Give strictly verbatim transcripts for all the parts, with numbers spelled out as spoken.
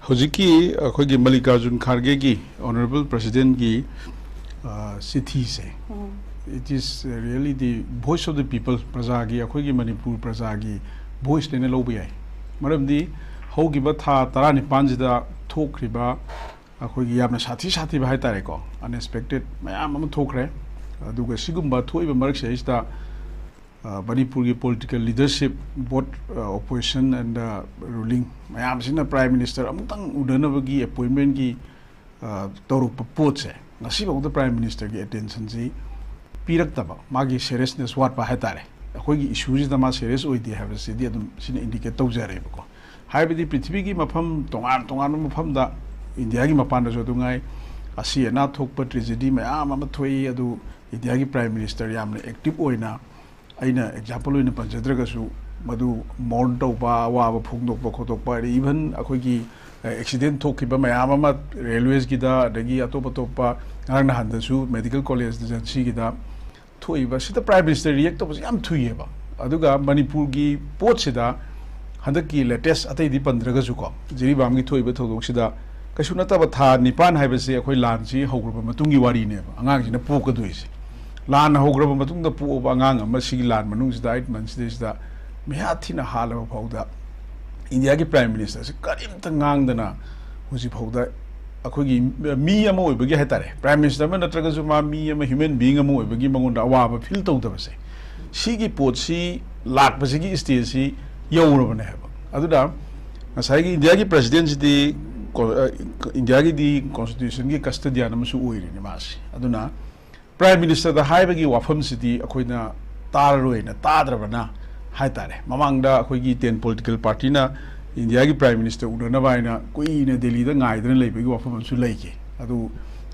ꯍꯧꯖꯤꯛꯀꯤ ꯑꯩꯈꯣꯏꯒꯤ ꯃꯜꯂꯤꯀꯥꯔꯖꯨꯟ ꯈꯥꯔꯒꯦꯒꯤ, ꯑꯣꯅꯔꯦꯕꯜ ꯄ꯭ꯔꯦꯁꯤꯗꯦꯟꯒꯤ, ꯑ, ꯆꯤꯊꯤꯁꯦ, it is really the voice of the people, ꯄ꯭ꯔꯖꯥꯒꯤ, ꯑꯩꯈꯣꯏꯒꯤ ꯃꯅꯤꯄꯨꯔ ꯄ꯭ꯔꯖꯥꯒꯤ ꯚꯣꯏꯁꯅꯦꯅ ꯂꯧꯕ ꯌꯥꯏ꯫ ꯃꯔꯝꯗꯤ ꯍꯧꯈꯤꯕ ꯊꯥ ꯇꯔꯥꯅꯤꯄꯥꯟꯁꯤꯗ ꯊꯣꯛꯈ꯭ꯔꯤꯕ ꯑꯩꯈꯣꯏꯒꯤ ꯌꯥꯝꯅ ꯁꯥꯊꯤ ꯁꯥꯊꯤꯕ ꯍꯥꯏ ꯇꯥꯔꯦꯀꯣ, ꯑꯟꯑꯦꯛꯁꯄꯦꯛꯇꯦꯠ ꯃꯌꯥꯝ ꯑꯃ ꯊꯣꯛꯈ꯭ꯔꯦ꯫ ꯑꯗꯨꯒ ꯁꯤꯒꯨꯝꯕ ꯊꯣꯛꯏꯕ ꯃꯔꯛꯁꯤꯗꯩꯁꯤꯗ, ꯑ, ꯃꯅꯤꯄꯨꯔꯒꯤ ꯄꯣꯂꯤꯇꯤꯀꯦꯜ ꯂꯤꯗꯔꯁꯤꯞ, both, ꯑ, opposition and, ꯑ, ruling ꯃꯌꯥꯝꯁꯤꯅ ꯄ꯭ꯔꯥꯏꯝ ꯃꯤꯅꯤꯁꯇꯔ ꯑꯃꯨꯛꯇꯪ ꯎꯅꯅꯕꯒꯤ ꯑꯦꯄꯣꯏꯟꯃꯦꯟꯒꯤ, ꯑ, ꯇꯧꯔꯛꯄ ꯄꯣꯠꯁꯦ ꯉꯁꯤꯐꯥꯎꯗ ꯄ꯭ꯔꯥꯏꯝ ꯃꯤꯅꯤꯁꯇꯔꯒꯤ ꯑꯦꯇꯦꯟꯁꯟꯁꯤ ꯄꯤꯔꯛꯇꯕ, ꯃꯥꯒꯤ ꯁꯦꯔꯤꯌꯁꯅꯦꯁ ꯋꯥꯠꯄ ꯍꯥꯏ ꯇꯥꯔꯦ꯫ ꯑꯩꯈꯣꯏꯒꯤ ꯏꯁꯨꯁꯤꯗ ꯃꯥ ꯁꯦꯔꯤꯌꯁ ꯑꯣꯏꯗꯦ ꯍꯥꯏꯕꯁꯤꯗꯤ ꯑꯗꯨꯝ ꯁꯤꯅ ꯏꯟꯗꯤꯀꯦꯠ ꯇꯧꯖꯔꯦꯕꯀꯣ꯫ ꯍꯥꯏꯕꯗꯤ ꯄ꯭ꯔꯤꯊꯤꯕꯤꯒꯤ ꯃꯐꯝ ꯇꯣꯉꯥꯟ ꯇꯣꯉꯥꯟꯕ ꯃꯐꯝꯗ, ꯏꯟꯗꯤꯌꯥꯒꯤ ꯃꯄꯥꯟꯗꯁꯨ ꯑꯗꯨ ꯉꯥꯏ, ꯑꯁꯤ ꯑꯅꯥ ꯊꯣꯛꯄ, ꯇ꯭ꯔꯦꯖꯦꯗꯤ ꯃꯌꯥꯝ ꯑꯃ ꯊꯣꯛꯏ꯫ ꯑꯗꯨ ꯏꯟꯗꯤꯌꯥꯒꯤ ꯄ꯭ꯔꯥꯏꯝ ꯃꯤꯅꯤꯁꯇꯔ ꯌꯥꯝꯅ ꯑꯦꯛꯇꯤꯚ ꯑꯣꯏꯅ, ꯑꯩꯅ ꯑꯦꯛꯖꯥꯝꯄꯜ ꯑꯣꯏꯅ ꯄꯟꯖꯗ꯭ꯔꯒꯁꯨ, ꯃꯗꯨ ꯃꯣꯔꯟ ꯇꯧꯕ, ꯑꯋꯥꯕ ꯐꯣꯡꯗꯣꯛꯄ ꯈꯣꯠꯇꯣꯛꯄ, ꯑꯗꯩ ꯏꯚꯟ ꯑꯩꯈꯣꯏꯒꯤ, ꯑ, ꯑꯦꯛꯁꯤꯗꯦꯟ ꯊꯣꯛꯈꯤꯕ ꯃꯌꯥꯝ ꯑꯃ ꯔꯦꯜꯋꯦꯁꯀꯤꯗ, ꯑꯗꯒꯤ ꯑꯇꯣꯞ ꯑꯇꯣꯞꯄ, ꯉꯔꯥꯡ ꯅꯍꯥꯟꯗꯁꯨ ꯃꯦꯗꯤꯀꯦꯜ ꯀꯣꯂꯦꯖ ꯖꯦꯟꯁꯤꯒꯤꯗ ꯊꯣꯛꯏꯕ, ꯁꯤꯗ ꯄ꯭ꯔꯥꯏꯝ ꯃꯤꯅꯤꯁꯇꯔ ꯔꯤꯌꯦꯛ ꯇꯧꯕꯁꯦ ꯌꯥꯝ ꯊꯨꯏꯌꯦꯕ꯫ ꯑꯗꯨꯒ ꯃꯅꯤꯄꯨꯔꯒꯤ ꯄꯣꯠꯁꯤꯗ ꯍꯟꯗꯛꯀꯤ ꯂꯦꯇꯦꯁ, ꯑꯇꯩꯗꯤ ꯄꯟꯗ꯭ꯔꯒꯁꯨꯀꯣ, ꯖꯤꯔꯤꯕꯥꯝꯒꯤ ꯊꯣꯛꯏꯕ ꯊꯧꯗꯣꯛꯁꯤꯗ ꯀꯩꯁꯨ ꯅꯠꯇꯕ ꯊꯥ ꯅꯤꯄꯥꯟ ꯍꯥꯏꯕꯁꯤ ꯑꯩꯈꯣꯏ ꯂꯥꯟꯁꯤ ꯍꯧꯈ꯭ꯔꯕ ꯃꯇꯨꯡꯒꯤ ꯋꯥꯔꯤꯅꯦꯕ, ꯑꯉꯥꯡꯁꯤꯅ ꯄꯣꯛꯀꯗꯣꯏꯁꯦ꯫ ꯂꯥꯟ ꯍꯧꯈ꯭ꯔꯕ ꯃꯇꯨꯡꯗ ꯄꯣꯛꯑꯕ ꯑꯉꯥꯡ ꯑꯃ ꯁꯤꯒꯤ ꯂꯥꯟ ꯃꯅꯨꯡꯁꯤꯗ, ꯑꯩꯠ ꯃꯟꯁꯤꯗꯩꯁꯤꯗ ꯃꯤꯍꯥꯠ ꯊꯤꯅ ꯍꯥꯠꯂꯕ ꯐꯥꯎꯗ ꯏꯟꯗꯤꯌꯥꯒꯤ ꯄ꯭ꯔꯥꯏꯝ ꯃꯤꯅꯤꯁꯇꯔꯁꯤ ꯀꯔꯤꯝꯇ ꯉꯥꯡꯗꯅ ꯍꯧꯖꯤꯛ ꯐꯥꯎꯗ ꯑꯩꯈꯣꯏꯒꯤ ꯃꯤ ꯑꯃ ꯑꯣꯏꯕꯒꯤ ꯍꯥꯏ ꯇꯥꯔꯦ, ꯄ꯭ꯔꯥꯏꯝ ꯃꯤꯅꯤꯁꯇꯔ ꯑꯃ ꯅꯠꯇ꯭ꯔꯒꯁꯨ ꯃꯥ ꯃꯤ ꯑꯃ, ꯍ꯭ꯌꯨꯃꯦꯟ ꯕꯤꯌꯤꯡ ꯑꯃ ꯑꯣꯏꯕꯒꯤ ꯃꯉꯣꯟꯗ ꯑꯋꯥꯕ ꯐꯤꯜ ꯇꯧꯗꯕꯁꯦ, ꯁꯤꯒꯤ ꯄꯣꯠꯁꯤ ꯂꯥꯛꯄꯁꯤꯒꯤ ꯁ꯭ꯇꯦꯖꯁꯤ ꯌꯧꯔꯕꯅꯦ ꯍꯥꯏꯕ꯫ ꯑꯗꯨꯅ ꯉꯁꯥꯏꯒꯤ ꯏꯟꯗꯤꯌꯥꯒꯤ ꯄ꯭ꯔꯦꯁꯤꯗꯦꯟꯁꯤꯗꯤ ꯀꯣ-, ꯑ, ꯏꯟꯗꯤꯌꯥꯒꯤꯗꯤ ꯀꯣꯟꯁꯇꯤꯇ꯭ꯌꯨꯁꯟꯒꯤ ꯀꯁꯇꯗꯤꯌꯥꯟ ꯑꯃꯁꯨ ꯑꯣꯏꯔꯤꯅꯤ ꯃꯥꯁꯤ꯫ ꯑꯗꯨꯅ ꯄ꯭ꯔꯥꯏꯝ ꯃꯤꯅꯤꯁꯇꯔꯗ ꯍꯥꯏꯕꯒꯤ ꯋꯥꯐꯝꯁꯤꯗꯤ ꯑꯩꯈꯣꯏꯅ ꯇꯥꯔꯔꯣꯏꯅ ꯇꯥꯗ꯭ꯔꯕꯅ ꯍꯥꯏ ꯇꯥꯔꯦ꯫ ꯃꯃꯥꯡꯗ ꯑꯩꯈꯣꯏꯒꯤ ꯇꯦꯟ ꯄꯣꯂꯤꯇꯤꯀꯦꯜ ꯄꯥꯔꯇꯤꯅ ꯏꯟꯗꯤꯌꯥꯒꯤ ꯄ꯭ꯔꯥꯏꯝ ꯃꯤꯅꯤꯁꯇꯔ ꯎꯅꯅꯕ ꯍꯥꯏꯅ ꯀꯨꯏꯅ ꯗꯦꯜꯂꯤꯗ ꯉꯥꯏꯗꯅ ꯂꯩꯕꯒꯤ ꯋꯥꯐꯝ ꯑꯃꯁꯨ ꯂꯩꯈꯤ꯫ ꯑꯗꯨ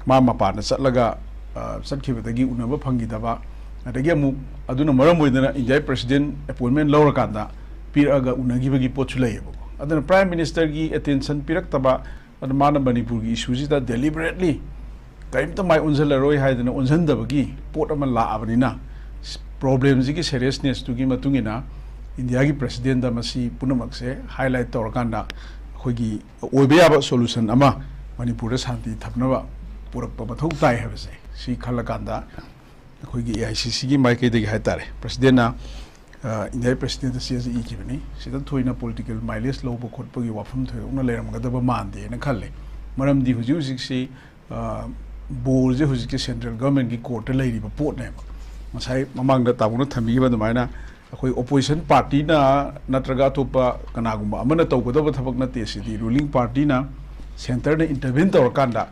ꯃꯥ ꯃꯄꯥꯟꯗ ꯆꯠꯂꯒ, ꯑ, ꯆꯠꯈꯤꯕꯗꯒꯤ ꯎꯅꯕ ꯐꯪꯈꯤꯗꯕ, ꯑꯗꯒꯤ ꯑꯃꯨꯛ ꯑꯗꯨꯅ ꯃꯔꯝ ꯑꯣꯏꯗꯅ ꯏꯟꯗꯤꯌꯥꯒꯤ ꯄ꯭ꯔꯦꯁꯤꯗꯦꯟ ꯑꯦꯄꯣꯏꯟꯃꯦꯟ ꯂꯧꯔꯀꯥꯟꯗ ꯄꯤꯔꯛꯑꯒ ꯎꯅꯈꯤꯕꯒꯤ ꯄꯣꯠꯁꯨ ꯂꯩꯌꯦꯕꯀꯣ꯫ ꯑꯗꯨꯅ ꯄ꯭ꯔꯥꯏꯝ ꯃꯤꯅꯤꯁꯇꯔꯒꯤ ꯑꯦꯇꯦꯟꯁꯟ ꯄꯤꯔꯛꯇꯕ, ꯑꯗꯨ ꯃꯥꯅ ꯃꯅꯤꯄꯨꯔꯒꯤ ꯏꯁꯨꯁꯤꯗ ꯗꯦꯂꯤꯕꯔꯦꯠꯂꯤ ꯀꯔꯤꯝꯇ ꯃꯥꯏ ꯑꯣꯟꯁꯤꯜꯂꯔꯣꯏ ꯍꯥꯏꯗꯅ ꯑꯣꯟꯁꯤꯟꯗꯕꯒꯤ ꯄꯣꯠ ꯑꯃ ꯂꯥꯛꯑꯕꯅꯤꯅ, ꯄ꯭ꯔꯣꯕ꯭ꯂꯦꯝꯁꯤꯒꯤ ꯁꯦꯔꯤꯌꯁꯅꯦꯁꯇꯨꯒꯤ ꯃꯇꯨꯡ ꯏꯟꯅ ꯏꯟꯗꯤꯌꯥꯒꯤ ꯄ꯭ꯔꯦꯁꯤꯗꯦꯟꯗ ꯃꯁꯤ ꯄꯨꯝꯅꯃꯛꯁꯦ ꯍꯥꯏꯂꯥꯏꯠ ꯇꯧꯔꯀꯥꯟꯗ ꯑꯩꯈꯣꯏꯒꯤ ꯑꯣꯏꯕ ꯌꯥꯕ ꯁꯣꯂꯨꯁꯟ ꯑꯃ ꯃꯅꯤꯄꯨꯔꯗ ꯁꯥꯟꯇꯤ ꯊꯝꯅꯕ ꯄꯨꯔꯛꯄ ꯃꯊꯧ ꯇꯥꯏ ꯍꯥꯏꯕꯁꯦ, ꯁꯤ ꯈꯜꯂꯀꯥꯟꯗ ꯑꯩꯈꯣꯏꯒꯤ ꯑꯦ ꯑꯥꯏ ꯁꯤ ꯁꯤꯒꯤ ꯃꯥꯏꯀꯩꯗꯒꯤ ꯍꯥꯏ ꯇꯥꯔꯦ, ꯄ꯭ꯔꯁꯤꯗꯦꯟꯅ, ꯑ, ꯏꯟꯗꯤꯌꯥꯒꯤ ꯄ꯭ꯔꯁꯤꯗꯦꯟꯗ ꯆꯦꯁꯤ ꯏꯈꯤꯕꯅꯤ꯫ ꯁꯤꯗ ꯊꯣꯏꯅ ꯄꯣꯂꯤꯇꯤꯀꯦꯜ ꯃꯥꯏꯂꯦꯖ ꯂꯧꯕ ꯈꯣꯠꯄꯒꯤ ꯋꯥꯐꯝ ꯊꯣꯏꯗꯣꯛꯅ ꯂꯩꯔꯝꯒꯗꯕ ꯃꯥꯟꯗꯦꯅ ꯈꯜꯂꯦ꯫ ꯃꯔꯝꯗꯤ ꯍꯧꯖꯤꯛ ꯍꯧꯖꯤꯛꯁꯤ, ꯑ, ꯕꯣꯜꯁꯦ ꯍꯧꯖꯤꯛꯁꯦ ꯁꯦꯟꯇ꯭ꯔꯦꯜ ꯒꯚꯔꯟꯃꯦꯟꯠꯀꯤ ꯀꯣꯔꯠꯇ ꯂꯩꯔꯤꯕ ꯄꯣꯠꯅꯦꯕ꯫ ꯉꯁꯥꯏ ꯃꯃꯥꯡꯗ ꯇꯥꯃꯣꯅ ꯊꯝꯕꯤꯈꯤꯕ ꯑꯗꯨꯃꯥꯏꯅ ꯑꯩꯈꯣꯏ ꯑꯣꯄꯣꯖꯤꯁꯟ ꯄꯥꯔꯇꯤꯅ ꯅꯠꯇ꯭ꯔꯒ ꯑꯇꯣꯞꯄ ꯀꯅꯥꯒꯨꯝꯕ ꯑꯃꯅ ꯇꯧꯒꯗꯕ ꯊꯕꯛ ꯅꯠꯇꯦ꯫ ꯁꯤꯗꯤ ꯔꯨꯂꯤꯡ ꯄꯥꯔꯇꯤꯅ ꯁꯦꯟꯇꯔꯗ ꯏꯟꯇꯔꯚꯦꯟ ꯇꯧꯔꯀꯥꯟꯗ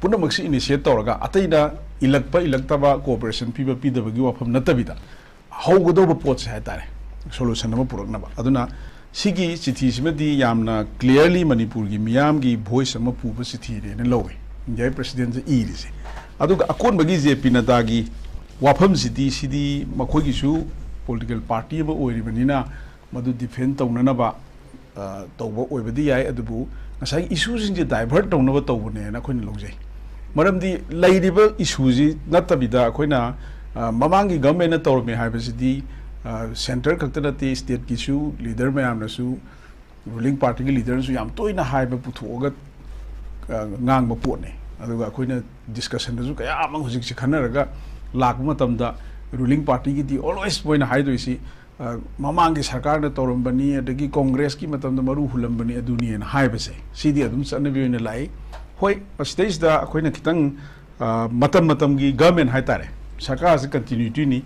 ꯄꯨꯝꯅꯃꯛꯁꯤ ꯏꯅꯤꯁꯤꯌꯦꯠ ꯇꯧꯔꯒ, ꯑꯇꯩꯅ ꯏꯜꯂꯛꯄ ꯏꯜꯂꯛꯇꯕ, ꯀꯣꯑꯣꯄꯔꯦꯁꯟ ꯄꯤꯕ ꯄꯤꯗꯕꯒꯤ ꯋꯥꯐꯝ ꯅꯠꯇꯕꯤꯗ, ꯍꯧꯒꯗꯧꯕ ꯄꯣꯠꯁꯦ ꯍꯥꯏ ꯇꯥꯔꯦ, ꯁꯣꯂꯨꯁꯟ ꯑꯃ ꯄꯨꯔꯛꯅꯕ꯫ ꯑꯗꯨꯅ ꯁꯤꯒꯤ ꯆꯤꯊꯤꯁꯤꯃꯗꯤ ꯌꯥꯝꯅ ꯀ꯭ꯂꯤꯌꯔꯂꯤ ꯃꯅꯤꯄꯨꯔꯒꯤ ꯃꯤꯌꯥꯝꯒꯤ ꯚꯣꯏꯁ ꯑꯃ ꯄꯨꯕ ꯆꯤꯊꯤꯅꯦꯅ ꯂꯧꯋꯦ, ꯏꯟꯗꯤꯌꯥꯒꯤ ꯄ꯭ꯔꯁꯤꯗꯦꯟꯠꯅ ꯏꯔꯤꯁꯦ꯫ ꯑꯗꯨꯒ ꯑꯀꯣꯟꯕꯒꯤ ꯖꯦ ꯄꯤ ꯅꯗꯥꯒꯤ ꯋꯥꯐꯝꯁꯤꯗꯤ, ꯁꯤꯗꯤ ꯃꯈꯣꯏꯒꯤꯁꯨ ꯄꯣꯂꯤꯇꯤꯀꯦꯜ ꯄꯥꯔꯇꯤ ꯑꯃ ꯑꯣꯏꯔꯤꯕꯅꯤꯅ, ꯃꯗꯨ ꯗꯤꯐꯦꯟ ꯇꯧꯅꯅꯕ, ꯑ, ꯇꯧꯕ ꯑꯣꯏꯕꯗꯤ ꯌꯥꯏ, ꯑꯗꯨꯕꯨ ꯉꯁꯥꯏꯒꯤ ꯏꯁꯨꯁꯤꯡꯁꯦ ꯗꯥꯏꯚꯔꯠ ꯇꯧꯅꯕ ꯇꯧꯕꯅꯦꯅ ꯑꯩꯈꯣꯏꯅ ꯂꯧꯖꯩ꯫ ꯃꯔꯝꯗꯤ ꯂꯩꯔꯤꯕ ꯏꯁꯨꯁꯤ ꯅꯠꯇꯕꯤꯗ, ꯑꯩꯈꯣꯏꯅ, ꯑ, ꯃꯃꯥꯡꯒꯤ ꯒꯚꯔꯟꯃꯦꯟꯠꯅ ꯇꯧꯔꯝꯃꯦ ꯍꯥꯏꯕꯁꯤꯗꯤ, ꯑ, ꯁꯦꯟꯇꯔ ꯈꯛꯇ ꯅꯠꯇꯦ, ꯁ꯭ꯇꯦꯠꯀꯤꯁꯨ ꯂꯤꯗꯔ ꯃꯌꯥꯝꯅꯁꯨ, ꯔꯨꯂꯤꯡ ꯄꯥꯔꯇꯤꯒꯤ ꯂꯤꯗꯔꯅꯁꯨ ꯌꯥꯝ ꯇꯣꯏꯅ ꯍꯥꯏꯕ ꯄꯨꯊꯣꯛꯑꯒ, ꯑ, ꯉꯥꯡꯕ ꯄꯣꯠꯅꯦ꯫ ꯑꯗꯨꯒ ꯑꯩꯈꯣꯏꯅ ꯗꯤꯁꯀꯁꯟꯗꯁꯨ ꯀꯌꯥ ꯑꯃ ꯍꯧꯖꯤꯛꯁꯦ ꯈꯟꯅꯔꯒ ꯂꯥꯛꯄ ꯃꯇꯝꯗ, ꯔꯨꯂꯤꯡ ꯄꯥꯔꯇꯤꯒꯤꯗꯤ ꯑꯣꯜꯋꯦꯁ ꯃꯣꯏꯅ ꯍꯥꯏꯗꯣꯏꯁꯤ, ꯑ, ꯃꯃꯥꯡꯒꯤ ꯁꯔꯀꯥꯔꯅ ꯇꯧꯔꯝꯕꯅꯤ, ꯑꯗꯒꯤ ꯀꯣꯡꯒ꯭ꯔꯦꯁꯀꯤ ꯃꯇꯝꯗ ꯃꯔꯨ ꯍꯨꯜꯂꯝꯕꯅꯤ, ꯑꯗꯨꯅꯤꯅ ꯍꯥꯏꯕꯁꯦ, ꯁꯤꯗꯤ ꯑꯗꯨꯝ ꯆꯠꯅꯕꯤ ꯑꯣꯏꯅ ꯂꯥꯛꯏ꯫ ꯍꯣꯏ, ꯃꯁꯤꯗꯩꯁꯤꯗ ꯑꯩꯈꯣꯏꯅ ꯈꯤꯇꯪ, ꯑ, ꯃꯇꯝ ꯃꯇꯝꯒꯤ ꯒꯚꯔꯟꯃꯦꯟꯠ ꯍꯥꯏ ꯇꯥꯔꯦ, ꯁꯔꯀꯥꯔꯁꯤ ꯀꯟꯇꯤꯅ꯭ꯌꯨꯇꯤꯅꯤ꯫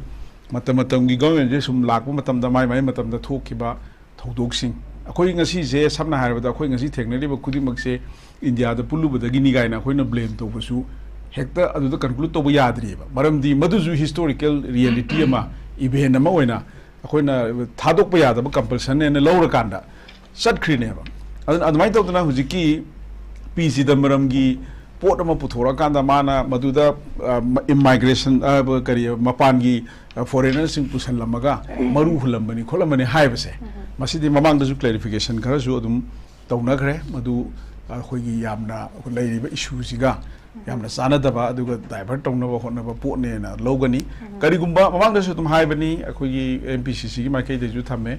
ꯃꯇꯝ ꯃꯇꯝꯒꯤ ꯒꯚꯔꯟꯃꯦꯟꯠꯁꯦ ꯁꯨꯝ ꯂꯥꯛꯄ ꯃꯇꯝꯗ, ꯃꯥꯏ ꯃꯥꯏ ꯃꯇꯝꯗ ꯊꯣꯛꯈꯤꯕ ꯊꯧꯗꯣꯛꯁꯤꯡ, ꯑꯩꯈꯣꯏ ꯉꯁꯤꯁꯦ, ꯁꯝꯅ ꯍꯥꯏꯔꯕꯗ, ꯑꯩꯈꯣꯏ ꯉꯁꯤ ꯊꯦꯡꯅꯔꯤꯕ ꯈꯨꯗꯤꯡꯃꯛꯁꯦ ꯏꯟꯗꯤꯌꯥꯗ ꯄꯨꯜꯂꯨꯕꯗꯒꯤꯅꯤ ꯀꯥꯏꯅ ꯑꯩꯈꯣꯏꯅ ꯕ꯭ꯂꯦꯝ ꯇꯧꯕꯁꯨ ꯍꯦꯛꯇ ꯑꯗꯨꯗ ꯀꯟꯀ꯭ꯂꯨꯗ ꯇꯧꯕ ꯌꯥꯗ꯭ꯔꯤꯑꯕ꯫ ꯃꯔꯝꯗꯤ ꯃꯗꯨꯁꯨ ꯍꯤꯁꯇꯣꯔꯤꯀꯦꯜ ꯔꯤꯌꯦꯂꯤꯇꯤ ꯑꯃ, ꯏꯚꯦꯟꯠ ꯑꯃ ꯑꯣꯏꯅ ꯑꯩꯈꯣꯏꯅ ꯊꯥꯗꯣꯛꯄ ꯌꯥꯗꯕ ꯀꯝꯄꯜꯁꯟꯅꯦꯅ ꯂꯧꯔꯀꯥꯟꯗ ꯆꯠꯈ꯭ꯔꯤꯅꯦꯕ꯫ ꯑꯗꯨꯅ ꯑꯗꯨꯃꯥꯏꯅ ꯇꯧꯗꯅ ꯍꯧꯖꯤꯛꯀꯤ ꯄꯤ ꯆꯤꯗꯝꯕꯔꯝꯒꯤ ꯄꯣꯠ ꯑꯃ ꯄꯨꯊꯣꯔꯛꯑꯀꯥꯟꯗ, ꯃꯥꯅ ꯃꯗꯨꯗ, ꯑ, ꯃ-, ꯏꯃꯥꯏꯒ꯭ꯔꯦꯁꯟ, ꯑ, ꯀꯔꯤ, ꯃꯄꯥꯟꯒꯤ, ꯑ, ꯐꯣꯔꯦꯅꯔꯁꯤꯡ ꯄꯨꯁꯜꯂꯝꯃꯒ ꯃꯔꯨ ꯍꯨꯜꯂꯝꯕꯅꯤ ꯈꯣꯠꯂꯝꯕꯅꯤ ꯍꯥꯏꯕꯁꯦ, ꯃꯁꯤꯗꯤ ꯃꯃꯥꯡꯗꯁꯨ ꯀ꯭ꯂꯦꯔꯤꯐꯤꯀꯦꯁꯟ ꯈꯔꯁꯨ ꯑꯗꯨꯝ ꯇꯧꯅꯈ꯭ꯔꯦ꯫ ꯃꯗꯨ ꯑꯩꯈꯣꯏꯒꯤ ꯌꯥꯝꯅ ꯂꯩꯔꯤꯕ ꯏꯁꯨꯁꯤꯒ ꯌꯥꯝꯅ ꯆꯥꯟꯅꯗꯕ, ꯑꯗꯨꯒ ꯗꯥꯏꯚꯔꯠ ꯇꯧꯅꯕ ꯍꯣꯠꯅꯕ ꯄꯣꯠꯅꯦꯅ ꯂꯧꯒꯅꯤ꯫ ꯀꯔꯤꯒꯨꯝꯕ, ꯃꯃꯥꯡꯗꯁꯨ ꯑꯗꯨꯝ ꯍꯥꯏꯕꯅꯤ, ꯑꯩꯈꯣꯏꯒꯤ ꯑꯦꯝ ꯄꯤ ꯁꯤ ꯁꯤꯒꯤ ꯃꯥꯏꯀꯩꯗꯁꯨ ꯊꯝꯃꯦ,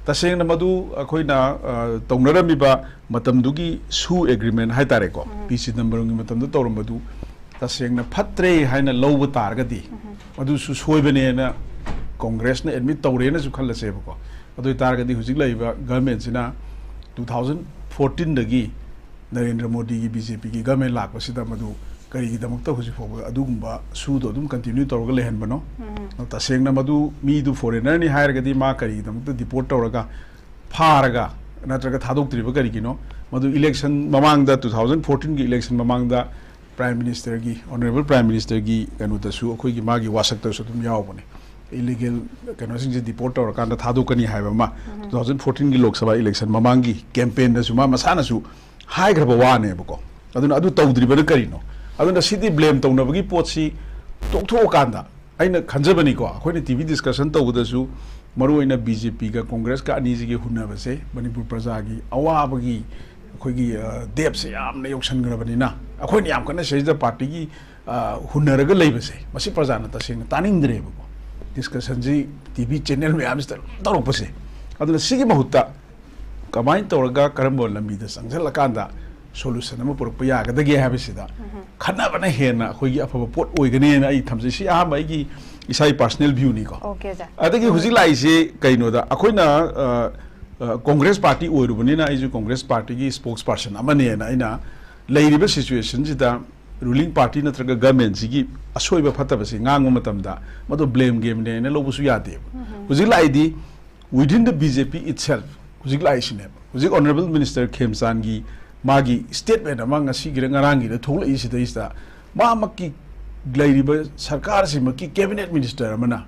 ꯇꯁꯦꯡꯅ ꯃꯗꯨ ꯑꯩꯈꯣꯏꯅ ꯑ, ꯇꯧꯅꯔꯝꯃꯤꯕ ꯃꯇꯝꯗꯨꯒꯤ ꯁꯨ ꯑꯦꯒ꯭ꯔꯤꯃꯦꯟ ꯍꯥꯏꯇꯥꯔꯦꯀꯣ, ꯄꯤ ꯆꯤꯗꯝꯕꯔꯝꯒꯤ ꯃꯇꯝꯗ ꯇꯧꯔꯝꯕꯗꯨ ꯇꯁꯦꯡꯅ ꯐꯠꯇ꯭ꯔꯦ ꯍꯥꯏꯅ ꯂꯧꯕ ꯇꯥꯔꯒꯗꯤ, ꯃꯗꯨꯁꯨ ꯁꯣꯏꯕꯅꯦꯅ ꯀꯣꯡꯒ꯭ꯔꯦꯁꯅ ꯑꯦꯗꯃꯤꯠ ꯇꯧꯔꯦꯅꯁꯨ ꯈꯜꯂꯁꯦꯕꯀꯣ꯫ ꯑꯗꯨ ꯑꯣꯏ ꯇꯥꯔꯒꯗꯤ ꯍꯧꯖꯤꯛ ꯂꯩꯔꯤꯕ ꯒꯚꯔꯟꯃꯦꯟꯁꯤꯅ ꯇꯨ ꯊꯥꯎꯖꯟ ꯐꯣꯔꯇꯤꯟꯗꯒꯤ ꯅꯔꯦꯟꯗ꯭ꯔ ꯃꯣꯗꯤꯒꯤ ꯕꯤ ꯖꯦ ꯄꯤꯒꯤ ꯒꯚꯔꯟꯃꯦꯟ ꯂꯥꯛꯄꯁꯤꯗ ꯃꯗꯨ ꯀꯔꯤꯒꯤꯗꯃꯛꯇ ꯍꯧꯖꯤꯛ ꯐꯥꯎꯕ ꯑꯗꯨꯒꯨꯝꯕ ꯁꯨꯗꯣ ꯑꯗꯨꯝ ꯀꯟꯇꯤꯅ꯭ꯌꯨ ꯇꯧꯔꯒ ꯂꯩꯍꯟꯕꯅꯣ? ꯇꯁꯦꯡꯅ ꯃꯗꯨ ꯃꯤꯗꯨ ꯐꯣꯔꯦꯅꯔꯅꯤ ꯍꯥꯏꯔꯒꯗꯤ ꯃꯥ ꯀꯔꯤꯒꯤꯗꯃꯛꯇ ꯗꯤꯄꯣꯔꯠ ꯇꯧꯔꯒ ꯐꯥꯔꯒ ꯅꯠꯇ꯭ꯔꯒ ꯊꯥꯗꯣꯛꯇ꯭ꯔꯤꯕ ꯀꯔꯤꯒꯤꯅꯣ? ꯃꯗꯨ ꯏꯂꯦꯛꯁꯟ ꯃꯃꯥꯡꯗ, ꯇꯨ ꯊꯥꯎꯖꯟ ꯐꯣꯔꯇꯤꯟꯒꯤ ꯏꯂꯦꯛꯁꯟ ꯃꯃꯥꯡꯗ ꯄ꯭ꯔꯥꯏꯝ ꯃꯤꯅꯤꯁꯇꯔꯒꯤ, ꯑꯣꯅꯔꯦꯕꯜ ꯄ꯭ꯔꯥꯏꯝ ꯃꯤꯅꯤꯁꯇꯔꯒꯤ ꯀꯩꯅꯣꯗꯁꯨ ꯑꯩꯈꯣꯏꯒꯤ ꯃꯥꯒꯤ ꯋꯥꯁꯛꯇꯁꯨ ꯑꯗꯨꯝ ꯌꯥꯎꯕꯅꯦ꯫ ꯏꯂꯤꯒꯦꯜ ꯀꯩꯅꯣꯁꯤꯡꯁꯦ ꯗꯤꯄꯣꯔꯠ ꯇꯧꯔꯀꯥꯟꯗ ꯊꯥꯗꯣꯛꯀꯅꯤ ꯍꯥꯏꯕ ꯑꯃ two thousand ꯐꯣꯔꯇꯤꯟꯒꯤ Lok Sabha election ꯃꯃꯥꯡꯒꯤ ꯀꯦꯝꯄꯦꯟꯗꯁꯨ ꯃꯥ ꯃꯁꯥꯅꯁꯨ ꯍꯥꯏꯈ꯭ꯔꯕ ꯋꯥꯅꯦꯕꯀꯣ꯫ ꯑꯗꯨꯅ ꯑꯗꯨ ꯇꯧꯗ꯭ꯔꯤꯕꯅ ꯀꯔꯤꯅꯣ? ꯑꯗꯨꯅ ꯁꯤꯗꯤ ꯕ꯭ꯂꯦꯝ ꯇꯧꯅꯕꯒꯤ ꯄꯣꯠꯁꯤ ꯇꯣꯛꯊꯣꯛꯑꯀꯥꯟꯗ, ꯑꯩꯅ ꯈꯟꯖꯕꯅꯤꯀꯣ, ꯑꯩꯈꯣꯏꯅ ꯇꯤ ꯚꯤ ꯗꯤꯁꯀꯁꯟ ꯇꯧꯕꯗꯁꯨ ꯃꯔꯨꯑꯣꯏꯅ ꯕꯤ ꯖꯦ ꯄꯤꯒ ꯀꯣꯡꯒ꯭ꯔꯦꯁꯀ ꯑꯅꯤꯁꯤꯒꯤ ꯍꯨꯟꯅꯕꯁꯦ ꯃꯅꯤꯄꯨꯔ ꯄ꯭ꯔꯖꯥꯒꯤ ꯑꯋꯥꯕꯒꯤ ꯑꯩꯈꯣꯏꯒꯤ, ꯑ, ꯗꯦꯞꯁꯦ ꯌꯥꯝꯅ ꯌꯧꯁꯟꯈ꯭ꯔꯕꯅꯤꯅ, ꯑꯩꯈꯣꯏꯅ ꯌꯥꯝ ꯀꯟꯅ ꯁꯤꯗꯩꯁꯤꯗ ꯄꯥꯔꯇꯤꯒꯤ, ꯑ, ꯍꯨꯟꯅꯔꯒ ꯂꯩꯕꯁꯦ, ꯃꯁꯤ ꯄ꯭ꯔꯖꯥꯅ ꯇꯁꯦꯡꯅ ꯇꯥꯅꯤꯡꯗ꯭ꯔꯦꯕꯀꯣ꯫ ꯗꯤꯁꯀꯁꯟꯁꯤ ꯇꯤ ꯚꯤ ꯆꯦꯅꯦꯜ ꯃꯌꯥꯝꯁꯤꯗ ꯑꯗꯨꯝ ꯇꯧꯔꯛꯄꯁꯦ꯫ ꯑꯗꯨꯅ ꯁꯤꯒꯤ ꯃꯍꯨꯠꯇ ꯀꯃꯥꯏꯅ ꯇꯧꯔꯒ ꯀꯔꯝꯕ ꯂꯝꯕꯤꯗ ꯆꯪꯁꯤꯜꯂꯀꯥꯟꯗ ꯁꯣꯂꯨꯁꯟ ꯑꯃ ꯄꯨꯔꯛꯄ ꯌꯥꯒꯗꯒꯦ ꯍꯥꯏꯕꯁꯤꯗ ꯈꯟꯅꯕꯅ ꯍꯦꯟꯅ ꯑꯩꯈꯣꯏꯒꯤ ꯑꯐꯕ ꯄꯣꯠ ꯑꯣꯏꯒꯅꯦꯅ ꯑꯩ ꯊꯝꯖꯩ꯫ ꯁꯤ ꯑꯍꯥꯟꯕ ꯑꯩꯒꯤ ꯏꯁꯥꯒꯤ ꯄꯥꯔꯁꯅꯦꯜ ꯚ꯭ꯌꯨꯅꯤꯀꯣ꯫ ꯑꯣꯀꯦ, ꯁꯥꯔ꯫ ꯑꯗꯒꯤ ꯍꯧꯖꯤꯛ ꯂꯥꯛꯏꯁꯦ ꯀꯩꯅꯣꯗ, ꯑꯩꯈꯣꯏꯅ, ꯑ, ꯑ, ꯀꯣꯡꯒ꯭ꯔꯦꯁ ꯄꯥꯔꯇꯤ ꯑꯣꯏꯔꯨꯕꯅꯤꯅ, ꯑꯩꯁꯨ ꯀꯣꯡꯒ꯭ꯔꯦꯁ ꯄꯥꯔꯇꯤꯒꯤ ꯁ꯭ꯄꯣꯛꯁ ꯄꯥꯔꯁꯟ ꯑꯃꯅꯦꯅ ꯑꯩꯅ ꯂꯩꯔꯤꯕ ꯁꯤꯆꯨꯋꯦꯁꯟꯁꯤꯗ ꯔꯨꯂꯤꯡ ꯄꯥꯔꯇꯤ ꯅꯠꯇ꯭ꯔꯒ ꯒꯚꯔꯟꯃꯦꯟꯁꯤꯒꯤ ꯑꯁꯣꯏꯕ ꯐꯠꯇꯕꯁꯤ ꯉꯥꯡꯕ ꯃꯇꯝꯗ ꯃꯗꯨ ꯕ꯭ꯂꯦꯝ ꯒꯦꯝꯅꯦꯅ ꯂꯧꯕꯁꯨ ꯌꯥꯗꯦꯕ꯫ ꯍꯧꯖꯤꯛ ꯂꯥꯛꯏꯗꯤ within the B J P itself, ꯍꯧꯖꯤꯛ ꯂꯥꯛꯏꯁꯤꯅꯦꯕ꯫ ꯍꯧꯖꯤꯛ ꯑꯣꯅꯔꯦꯕꯜ ꯃꯤꯅꯤꯁꯇꯔ ꯈꯦꯝꯆꯥꯟꯒꯤ ꯃꯥꯒꯤ ꯁ꯭ꯇꯦꯠꯃꯦꯟ ꯑꯃ ꯉꯁꯤꯒꯤꯔ ꯉꯔꯥꯡꯒꯤꯔ ꯊꯣꯛꯂꯛꯏꯁꯤꯗꯩꯁꯤꯗ, ꯃꯥꯃꯛꯀꯤ ꯂꯩꯔꯤꯕ ꯁꯔꯀꯥꯔꯁꯤꯃꯛꯀꯤ ꯀꯦꯕꯤꯅꯦꯠ ꯃꯤꯅꯤꯁꯇꯔ ꯑꯃꯅ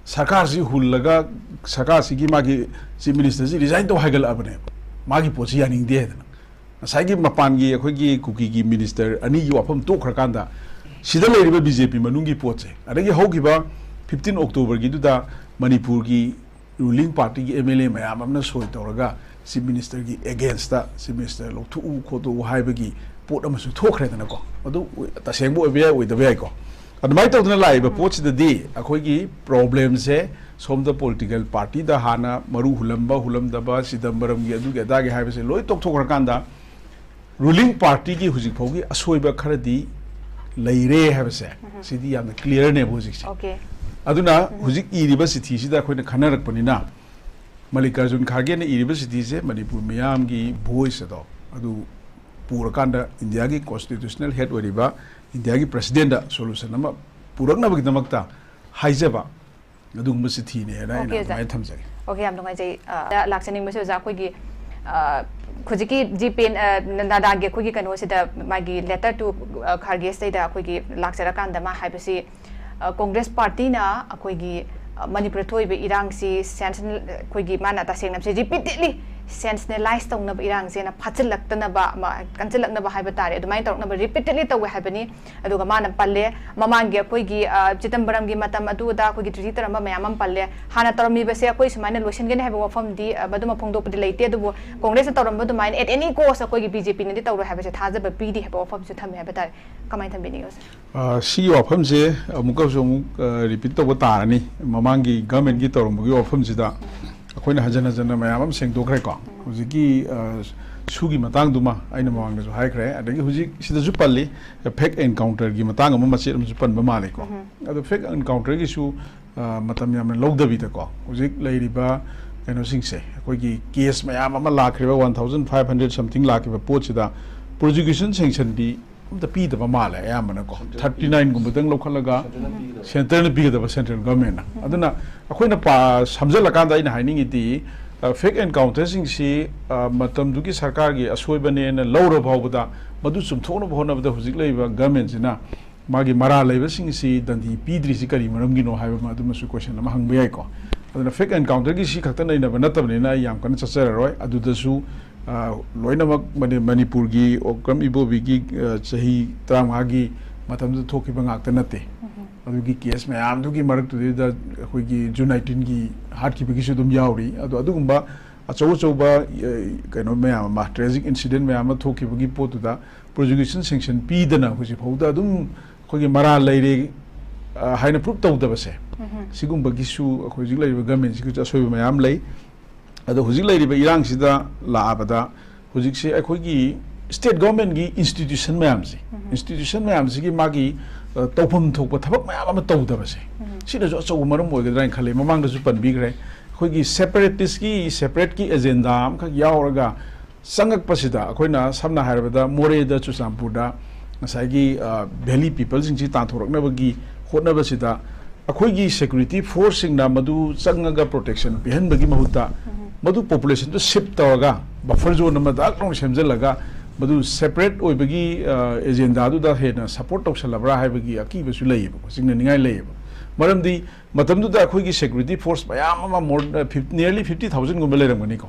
ꯁꯔꯀꯥꯔꯁꯤ ꯍꯨꯜꯂꯒ, ꯁꯔꯀꯥꯔꯁꯤꯒꯤ ꯃꯥꯒꯤ ꯆꯤꯐ ꯃꯤꯅꯤꯁꯇꯔꯁꯤ ꯔꯤꯖꯥꯏꯟ ꯇꯧ ꯍꯥꯏꯒꯠꯂꯛꯑꯕꯅꯦꯕ, ꯃꯥꯒꯤ ꯄꯣꯠꯁꯤ ꯌꯥꯅꯤꯡꯗꯦ ꯍꯥꯏꯗꯅ꯫ ꯉꯁꯥꯏꯒꯤ ꯃꯄꯥꯟꯒꯤ ꯑꯩꯈꯣꯏꯒꯤ ꯀꯨꯀꯤꯒꯤ ꯃꯤꯅꯤꯁꯇꯔ ꯑꯅꯤꯒꯤ ꯋꯥꯐꯝ ꯇꯣꯛꯈ꯭ꯔꯀꯥꯟꯗ, ꯁꯤꯗ ꯂꯩꯔꯤꯕ ꯕꯤ ꯖꯦ ꯄꯤ ꯃꯅꯨꯡꯒꯤ ꯄꯣꯠꯁꯦ, ꯑꯗꯒꯤ ꯍꯧꯈꯤꯕ ꯐꯤꯐꯇꯤꯟ ꯑꯣꯛꯇꯣꯕꯔꯒꯤꯗꯨꯗ ꯃꯅꯤꯄꯨꯔꯒꯤ ꯔꯨꯂꯤꯡ ꯄꯥꯔꯇꯤꯒꯤ ꯑꯦꯝ ꯑꯦꯜ ꯑꯦ ꯃꯌꯥꯝ ꯑꯃꯅ ꯁꯣꯏ ꯇꯧꯔꯒ ꯆꯤꯐ ꯃꯤꯅꯤꯁꯇꯔꯒꯤ ꯑꯦꯒꯦꯟꯁꯇ ꯆꯤꯐ ꯃꯤꯅꯤꯁꯇꯔ ꯂꯧꯊꯣꯛꯎ ꯈꯣꯠꯇꯣꯛꯎ ꯍꯥꯏꯕꯒꯤ ꯄꯣꯠ ꯑꯃꯁꯨ ꯊꯣꯛꯈ꯭ꯔꯦꯗꯅꯀꯣ꯫ ꯑꯗꯨ ꯇꯁꯦꯡꯕ ꯑꯣꯏꯕ ꯌꯥꯏ, ꯑꯣꯏꯗꯕ ꯌꯥꯏꯀꯣ꯫ ꯑꯗꯨꯃꯥꯏꯅ ꯇꯧꯗꯅ ꯂꯥꯛꯏꯕ ꯄꯣꯠꯁꯤꯗꯗꯤ ꯑꯩꯈꯣꯏꯒꯤ ꯄ꯭ꯔꯣꯕ꯭ꯂꯦꯝꯁꯦ ꯁꯣꯝꯗ ꯄꯣꯂꯤꯇꯤꯀꯦꯜ ꯄꯥꯔꯇꯤꯗ ꯍꯥꯟꯅ ꯃꯔꯨ ꯍꯨꯜꯂꯝꯕ ꯍꯨꯜꯂꯝꯗꯕ, ꯆꯤꯗꯝꯕꯔꯝꯒꯤ ꯑꯗꯨꯒꯤ ꯑꯗꯥꯒꯤ ꯍꯥꯏꯕꯁꯦ ꯂꯣꯏ ꯇꯣꯛꯊꯣꯛꯈ꯭ꯔꯀꯥꯟꯗ, ꯔꯨꯂꯤꯡ ꯄꯥꯔꯇꯤꯒꯤ ꯍꯧꯖꯤꯛ ꯐꯥꯎꯒꯤ ꯑꯁꯣꯏꯕ ꯈꯔꯗꯤ ꯂꯩꯔꯦ ꯍꯥꯏꯕꯁꯦ ꯁꯤꯗꯤ ꯌꯥꯝꯅ ꯀ꯭ꯂꯤꯌꯥꯔꯅꯦꯕ ꯍꯧꯖꯤꯛꯁꯦ꯫ ꯑꯣꯀꯦ꯫ ꯑꯗꯨꯅ ꯍꯧꯖꯤꯛ ꯏꯔꯤꯕ ꯆꯤꯊꯤꯁꯤꯗ ꯑꯩꯈꯣꯏꯅ ꯈꯟꯅꯔꯛꯄꯅꯤꯅ, ꯃꯜꯂꯤꯀꯥꯔꯖꯨꯟ ꯈꯥꯔꯒꯦꯅ ꯏꯔꯤꯕ ꯆꯤꯊꯤꯁꯦ ꯃꯅꯤꯄꯨꯔ ꯃꯤꯌꯥꯝꯒꯤ ꯚꯣꯏꯁ ꯑꯗꯣ ꯑꯗꯨ ꯄꯨꯔꯀꯥꯟꯗ ꯏꯟꯗꯤꯌꯥꯒꯤ ꯀꯣꯟꯁꯇꯤꯇ꯭ꯌꯨꯁꯅꯦꯜ ꯍꯦꯗ ꯑꯣꯏꯔꯤꯕ ꯏꯟꯗꯤꯌꯥꯒꯤ ꯄ꯭ꯔꯁꯤꯗꯦꯟꯗ ꯁꯣꯂꯨꯁꯟ ꯑꯃ ꯄꯨꯔꯛꯅꯕꯒꯤꯗꯃꯛꯇ ꯍꯥꯏꯖꯕ ꯑꯗꯨꯒꯨꯝꯕ ꯆꯤꯊꯤꯅꯦꯅ ꯑꯩꯅ ꯑꯣꯀꯦ, ꯑꯣꯖꯥ꯫ ꯑꯗꯨꯃꯥꯏꯅ ꯊꯝꯖꯒꯦ꯫ ꯑꯣꯀꯦ, ꯌꯥꯝ ꯅꯨꯡꯉꯥꯏꯖꯩ꯫ ꯑ, ꯂꯥꯛꯆꯅꯤꯡꯕꯁꯦ ꯑꯣꯖꯥ, ꯑꯩꯈꯣꯏꯒꯤ, ꯑ, ꯍꯧꯖꯤꯛꯀꯤ ꯖꯤ ꯄꯦ, ꯑ, ꯅꯗꯥꯒꯤ ꯑꯩꯈꯣꯏꯒꯤ ꯀꯩꯅꯣꯁꯤꯗ ꯃꯥꯒꯤ letter to, ꯑ, ꯈꯥꯔꯒꯦꯁꯤꯗ ꯑꯩꯈꯣꯏꯒꯤ ꯂꯥꯛꯆꯔꯀꯥꯟꯗ ꯃꯥ ꯍꯥꯏꯕꯁꯤ, ꯑ, ꯀꯣꯡꯒ꯭ꯔꯦꯁ ꯄꯥꯔꯇꯤꯅ ꯑꯩꯈꯣꯏꯒꯤ, ꯑ, ꯃꯅꯤꯄꯨꯔꯗ ꯊꯣꯛꯏꯕ ꯏꯔꯥꯡꯁꯤ sensational, ꯑꯩꯈꯣꯏꯒꯤ ꯃꯥꯅ ꯇꯁꯦꯡꯅ ꯍꯥꯏꯕꯁꯤ repeatedly sensationalize ꯇꯧꯅꯕ ꯏꯔꯥꯡꯁꯦꯅ ꯐꯥꯖꯤꯜꯂꯛꯇꯅꯕ, ꯑꯃ, ꯀꯟꯁꯤꯜꯂꯛꯅꯕ ꯍꯥꯏꯕ ꯇꯥꯔꯦ, ꯑꯗꯨꯃꯥꯏꯅ ꯇꯧꯔꯛꯅꯕ repeatedly ꯇꯧꯋꯦ ꯍꯥꯏꯕꯅꯤ꯫ ꯑꯗꯨꯒ ꯃꯥꯅ ꯄꯜꯂꯦ, ꯃꯃꯥꯡꯒꯤ ꯑꯩꯈꯣꯏꯒꯤ, ꯑ, ꯆꯤꯗꯝꯕꯔꯝꯒꯤ ꯃꯇꯝ ꯑꯗꯨꯗ ꯑꯩꯈꯣꯏꯒꯤ treaty ꯇꯧꯔꯝꯕ ꯃꯌꯥꯝ ꯑꯃ ꯄꯜꯂꯦ꯫ ꯍꯥꯟꯅ ꯇꯧꯔꯝꯃꯤꯕꯁꯦ ꯑꯩꯈꯣꯏ ꯁꯨꯃꯥꯏꯅ ꯂꯣꯏꯁꯤꯟꯒꯅꯤ ꯍꯥꯏꯕ ꯋꯥꯐꯝꯗꯤ, ꯑ, ꯃꯗꯨꯃ ꯐꯣꯡꯗꯣꯛꯄꯗꯤ ꯂꯩꯇꯦ꯫ ꯑꯗꯨꯕꯨ ꯀꯣꯡꯒ꯭ꯔꯦꯁꯅ ꯇꯧꯔꯝꯕ ꯑꯗꯨꯃꯥꯏꯅ at any cost ꯑꯩꯈꯣꯏꯒꯤ ꯕꯤ ꯖꯦ ꯄꯤꯅꯗꯤ ꯇꯧꯔꯣꯏ ꯍꯥꯏꯕꯁꯦ ꯊꯥꯖꯕ ꯄꯤꯔꯤ ꯍꯥꯏꯕ ꯋꯥꯐꯝꯁꯨ ꯊꯝꯃꯦ ꯍꯥꯏꯕ ꯇꯥꯔꯦ꯫ ꯀꯃꯥꯏꯅ ꯊꯝꯕꯤꯅꯤꯡꯉꯤ, ꯑꯣꯖꯥ? ꯑ, ꯁꯤꯒꯤ ꯋꯥꯐꯝꯁꯦ ꯑꯃꯨꯛꯀꯁꯨ ꯑꯃꯨꯛ, ꯑ, repeat ꯇꯧꯕ ꯇꯥꯔꯅꯤ꯫ ꯃꯃꯥꯡꯒꯤ government ꯀꯤ ꯇꯧꯔꯝꯕꯒꯤ ꯋꯥꯐꯝꯁꯤꯗ ꯑꯩꯈꯣꯏꯅ ꯍꯟꯖꯟ ꯍꯟꯖꯟꯅ ꯃꯌꯥꯝ ꯑꯃ ꯁꯦꯡꯗꯣꯛꯈ꯭ꯔꯦꯀꯣ꯫ ꯍꯧꯖꯤꯛꯀꯤ, ꯑ, ꯁꯨꯒꯤ ꯃꯇꯥꯡꯗꯨꯃ ꯑꯩꯅ ꯃꯃꯥꯡꯗꯁꯨ ꯍꯥꯏꯈ꯭ꯔꯦ, ꯑꯗꯒꯤ ꯍꯧꯖꯤꯛ ꯁꯤꯗꯁꯨ ꯄꯜꯂꯤ, fake encounter ꯒꯤ ꯃꯇꯥꯡ ꯑꯃ ꯃꯆꯦꯠ ꯑꯃꯁꯨ ꯄꯟꯕ ꯃꯥꯜꯂꯦꯀꯣ꯫ ꯑꯗꯣ fake encounter ꯒꯤꯁꯨ, ꯑ, ꯃꯇꯝ ꯌꯥꯝꯅ ꯂꯧꯗꯕꯤꯗꯀꯣ, ꯍꯧꯖꯤꯛ ꯂꯩꯔꯤꯕ ꯀꯩꯅꯣꯁꯤꯡꯁꯦ, ꯑꯩꯈꯣꯏꯒꯤ case ꯃꯌꯥꯝ ꯑꯃ ꯂꯥꯛꯈ꯭ꯔꯤꯕ, one thousand five hundred something ꯂꯥꯛꯈꯤꯕ ꯄꯣꯠꯁꯤꯗ prosecution sanction ꯗꯤ ꯑꯝꯇ ꯄꯤꯗꯕ ꯃꯥꯜꯂꯦ ꯑꯌꯥꯝꯕꯅꯀꯣ꯫ Thirty nine ꯒꯨꯝꯕꯗꯪ ꯂꯧꯈꯠꯂꯒ centre ꯅ ꯄꯤꯒꯗꯕ, central government ꯅ꯫ ꯑꯗꯨꯅ ꯑꯩꯈꯣꯏꯅ ꯄꯥ-, ꯁꯝꯖꯜꯂꯀꯥꯟꯗ ꯑꯩꯅ ꯍꯥꯏꯅꯤꯡꯉꯤꯗꯤ, ꯑ, fake encounter ꯁꯤꯡꯁꯤ, ꯑ, ꯃꯇꯝꯗꯨꯒꯤ ꯁꯔꯀꯥꯔꯒꯤ ꯑꯁꯣꯏꯕꯅꯦꯅ ꯂꯧꯔ ꯐꯥꯎꯕꯗ, ꯃꯗꯨ ꯆꯨꯝꯊꯣꯛꯅꯕ ꯍꯣꯠꯅꯕꯗ ꯍꯧꯖꯤꯛ ꯂꯩꯔꯤꯕ government ꯁꯤꯅ ꯃꯥꯒꯤ ꯃꯔꯥꯜ ꯂꯩꯕꯁꯤꯡꯁꯤ ꯗꯟꯗꯤ ꯄꯤꯗ꯭ꯔꯤꯁꯤ ꯀꯔꯤ ꯃꯔꯝꯒꯤꯅꯣ ꯍꯥꯏꯕ ꯑꯃ, ꯑꯗꯨꯃꯁꯨ question ꯑꯃ ꯍꯪꯕ ꯌꯥꯏꯀꯣ꯫ ꯑꯗꯨꯅ fake encounter ꯒꯤ ꯁꯤ ꯈꯛꯇ ꯅꯩꯅꯕ ꯅꯠꯇꯕꯅꯤꯅ ꯑꯩ ꯌꯥꯝ ꯀꯟꯅ ꯆꯠꯆꯔꯔꯣꯏ꯫ ꯑꯗꯨꯗꯁꯨ, ꯑ, ꯂꯣꯏꯅꯃꯛ ꯃꯅꯤ-, ꯃꯅꯤꯄꯨꯔꯒꯤ ꯑꯣꯀ꯭ꯔꯝ ꯏꯕꯣꯕꯤꯒꯤ, ꯑ, ꯆꯍꯤ ꯇꯔꯥꯃꯉꯥꯒꯤ ꯃꯇꯝꯗꯨꯗ ꯊꯣꯛꯈꯤꯕ ꯉꯥꯛꯇ ꯅꯠꯇꯦ꯫ ꯑꯗꯨꯒꯤ case ꯃꯌꯥꯝꯗꯨꯒꯤ ꯃꯔꯛꯇꯨꯗꯩꯗ ꯑꯩꯈꯣꯏꯒꯤ June nineteen ꯒꯤ ꯍꯥꯠꯈꯤꯕꯒꯤꯁꯨ ꯑꯗꯨꯝ ꯌꯥꯎꯔꯤ꯫ ꯑꯗꯣ ꯑꯗꯨꯒꯨꯝꯕ ꯑꯆꯧ ꯑꯆꯧꯕ, ꯑ, ꯀꯩꯅꯣ ꯃꯌꯥꯝ ꯑꯃ, tragic incident ꯃꯌꯥꯝ ꯑꯃ ꯊꯣꯛꯈꯤꯕꯒꯤ ꯄꯣꯠꯇꯨꯗ prosecution sanction ꯄꯤꯗꯅ ꯍꯧꯖꯤꯛ ꯐꯥꯎꯗ ꯑꯗꯨꯝ ꯑꯩꯈꯣꯏꯒꯤ ꯃꯔꯥꯜ ꯂꯩꯔꯦ, ꯑ, ꯍꯥꯏꯅ ꯄ꯭ꯔꯨꯞ ꯇꯧꯗꯕꯁꯦ, ꯁꯤꯒꯨꯝꯕꯒꯤꯁꯨ ꯑꯩꯈꯣꯏ ꯍꯧꯖꯤꯛ ꯂꯩꯔꯤꯕ ꯒꯃꯦꯟꯁꯤꯒꯤꯁꯨ ꯑꯁꯣꯏꯕ ꯃꯌꯥꯝ ꯂꯩ꯫ ꯑꯗꯣ ꯍꯧꯖꯤꯛ ꯂꯩꯔꯤꯕ ꯏꯔꯥꯡꯁꯤꯗ ꯂꯥꯛꯑꯕꯗ, ꯍꯧꯖꯤꯛꯁꯦ ꯑꯩꯈꯣꯏꯒꯤ ꯁ꯭ꯇꯦꯠ ꯒꯣꯔꯃꯦꯟꯒꯤ ꯏꯟꯁꯇꯤꯇ꯭ꯌꯨꯁꯟ ꯃꯌꯥꯝꯁꯦ, ꯏꯟꯁꯇꯤꯇ꯭ꯌꯨꯁꯟ ꯃꯌꯥꯝꯁꯤꯒꯤ ꯃꯥꯒꯤ, ꯑ, ꯇꯧꯐꯝ ꯊꯣꯛꯄ ꯊꯕꯛ ꯃꯌꯥꯝ ꯑꯃ ꯇꯧꯗꯕꯁꯦ, ꯁꯤꯅꯁꯨ ꯑꯆꯧꯕ ꯃꯔꯝ ꯑꯣꯏꯒꯗ꯭ꯔꯥ ꯍꯥꯏꯅ ꯈꯜꯂꯤ꯫ ꯃꯃꯥꯡꯗꯁꯨ ꯄꯟꯕꯤꯈ꯭ꯔꯦ, ꯑꯩꯈꯣꯏꯒꯤ ꯁꯦꯄꯔꯦꯇꯤꯁꯀꯤ, ꯁꯦꯄꯔꯦꯠꯀꯤ ꯑꯦꯖꯦꯟꯗꯥ ꯑꯃꯈꯛ ꯌꯥꯎꯔꯒ ꯆꯪꯉꯛꯄꯁꯤꯗ, ꯑꯩꯈꯣꯏꯅ ꯁꯝꯅ ꯍꯥꯏꯔꯕꯗ ꯃꯣꯔꯦꯗ, ꯆꯨꯔꯆꯥꯟꯄꯨꯔꯗ ꯉꯁꯥꯏꯒꯤ, ꯑ, ꯚꯦꯂꯤ ꯄꯤꯄꯜꯁꯤꯡꯁꯤ ꯇꯥꯟꯊꯣꯔꯛꯅꯕꯒꯤ ꯍꯣꯠꯅꯕꯁꯤꯗ, ꯑꯩꯈꯣꯏꯒꯤ ꯁꯦꯀ꯭ꯌꯨꯔꯤꯇꯤ ꯐꯣꯔꯁꯁꯤꯡꯅ ꯃꯗꯨ ꯆꯪꯉꯒ ꯄ꯭ꯔꯣꯇꯦꯛꯁꯟ ꯄꯤꯍꯟꯕꯒꯤ ꯃꯍꯨꯠꯇ, ꯃꯗꯨ ꯄꯣꯄꯨꯂꯦꯁꯟꯗꯨ ꯁꯤꯞ ꯇꯧꯔꯒ ꯕꯐꯔ ꯖꯣꯟ ꯑꯃ ꯗꯛ ꯂꯥꯎꯅ ꯁꯦꯝꯖꯤꯜꯂꯒ, ꯃꯗꯨ ꯁꯦꯄꯔꯦꯠ ꯑꯣꯏꯕꯒꯤ, ꯑ, ꯑꯦꯖꯦꯟꯗꯥꯗꯨꯗ ꯍꯦꯟꯅ ꯁꯞꯄꯣꯔꯠ ꯇꯧꯁꯜꯂꯕ꯭ꯔꯥ ꯍꯥꯏꯕꯒꯤ ꯑꯀꯤꯕꯁꯨ ꯂꯩꯌꯦꯕꯀꯣ, ꯆꯤꯡꯅꯅꯤꯡꯉꯥꯏ ꯂꯩꯌꯦꯕ꯫ ꯃꯔꯝꯗꯤ ꯃꯇꯝꯗꯨꯗ ꯑꯩꯈꯣꯏꯒꯤ ꯁꯦꯀ꯭ꯌꯨꯔꯤꯇꯤ ꯐꯣꯔꯁ ꯃꯌꯥꯝ ꯑꯃ, ꯃꯣꯔ-, ꯐꯤꯐ-, ꯅꯤꯌꯔꯂꯤ ꯐꯤꯐꯇꯤ ꯊꯥꯎꯖꯟꯒꯨꯝꯕ ꯂꯩꯔꯝꯒꯅꯤꯀꯣ,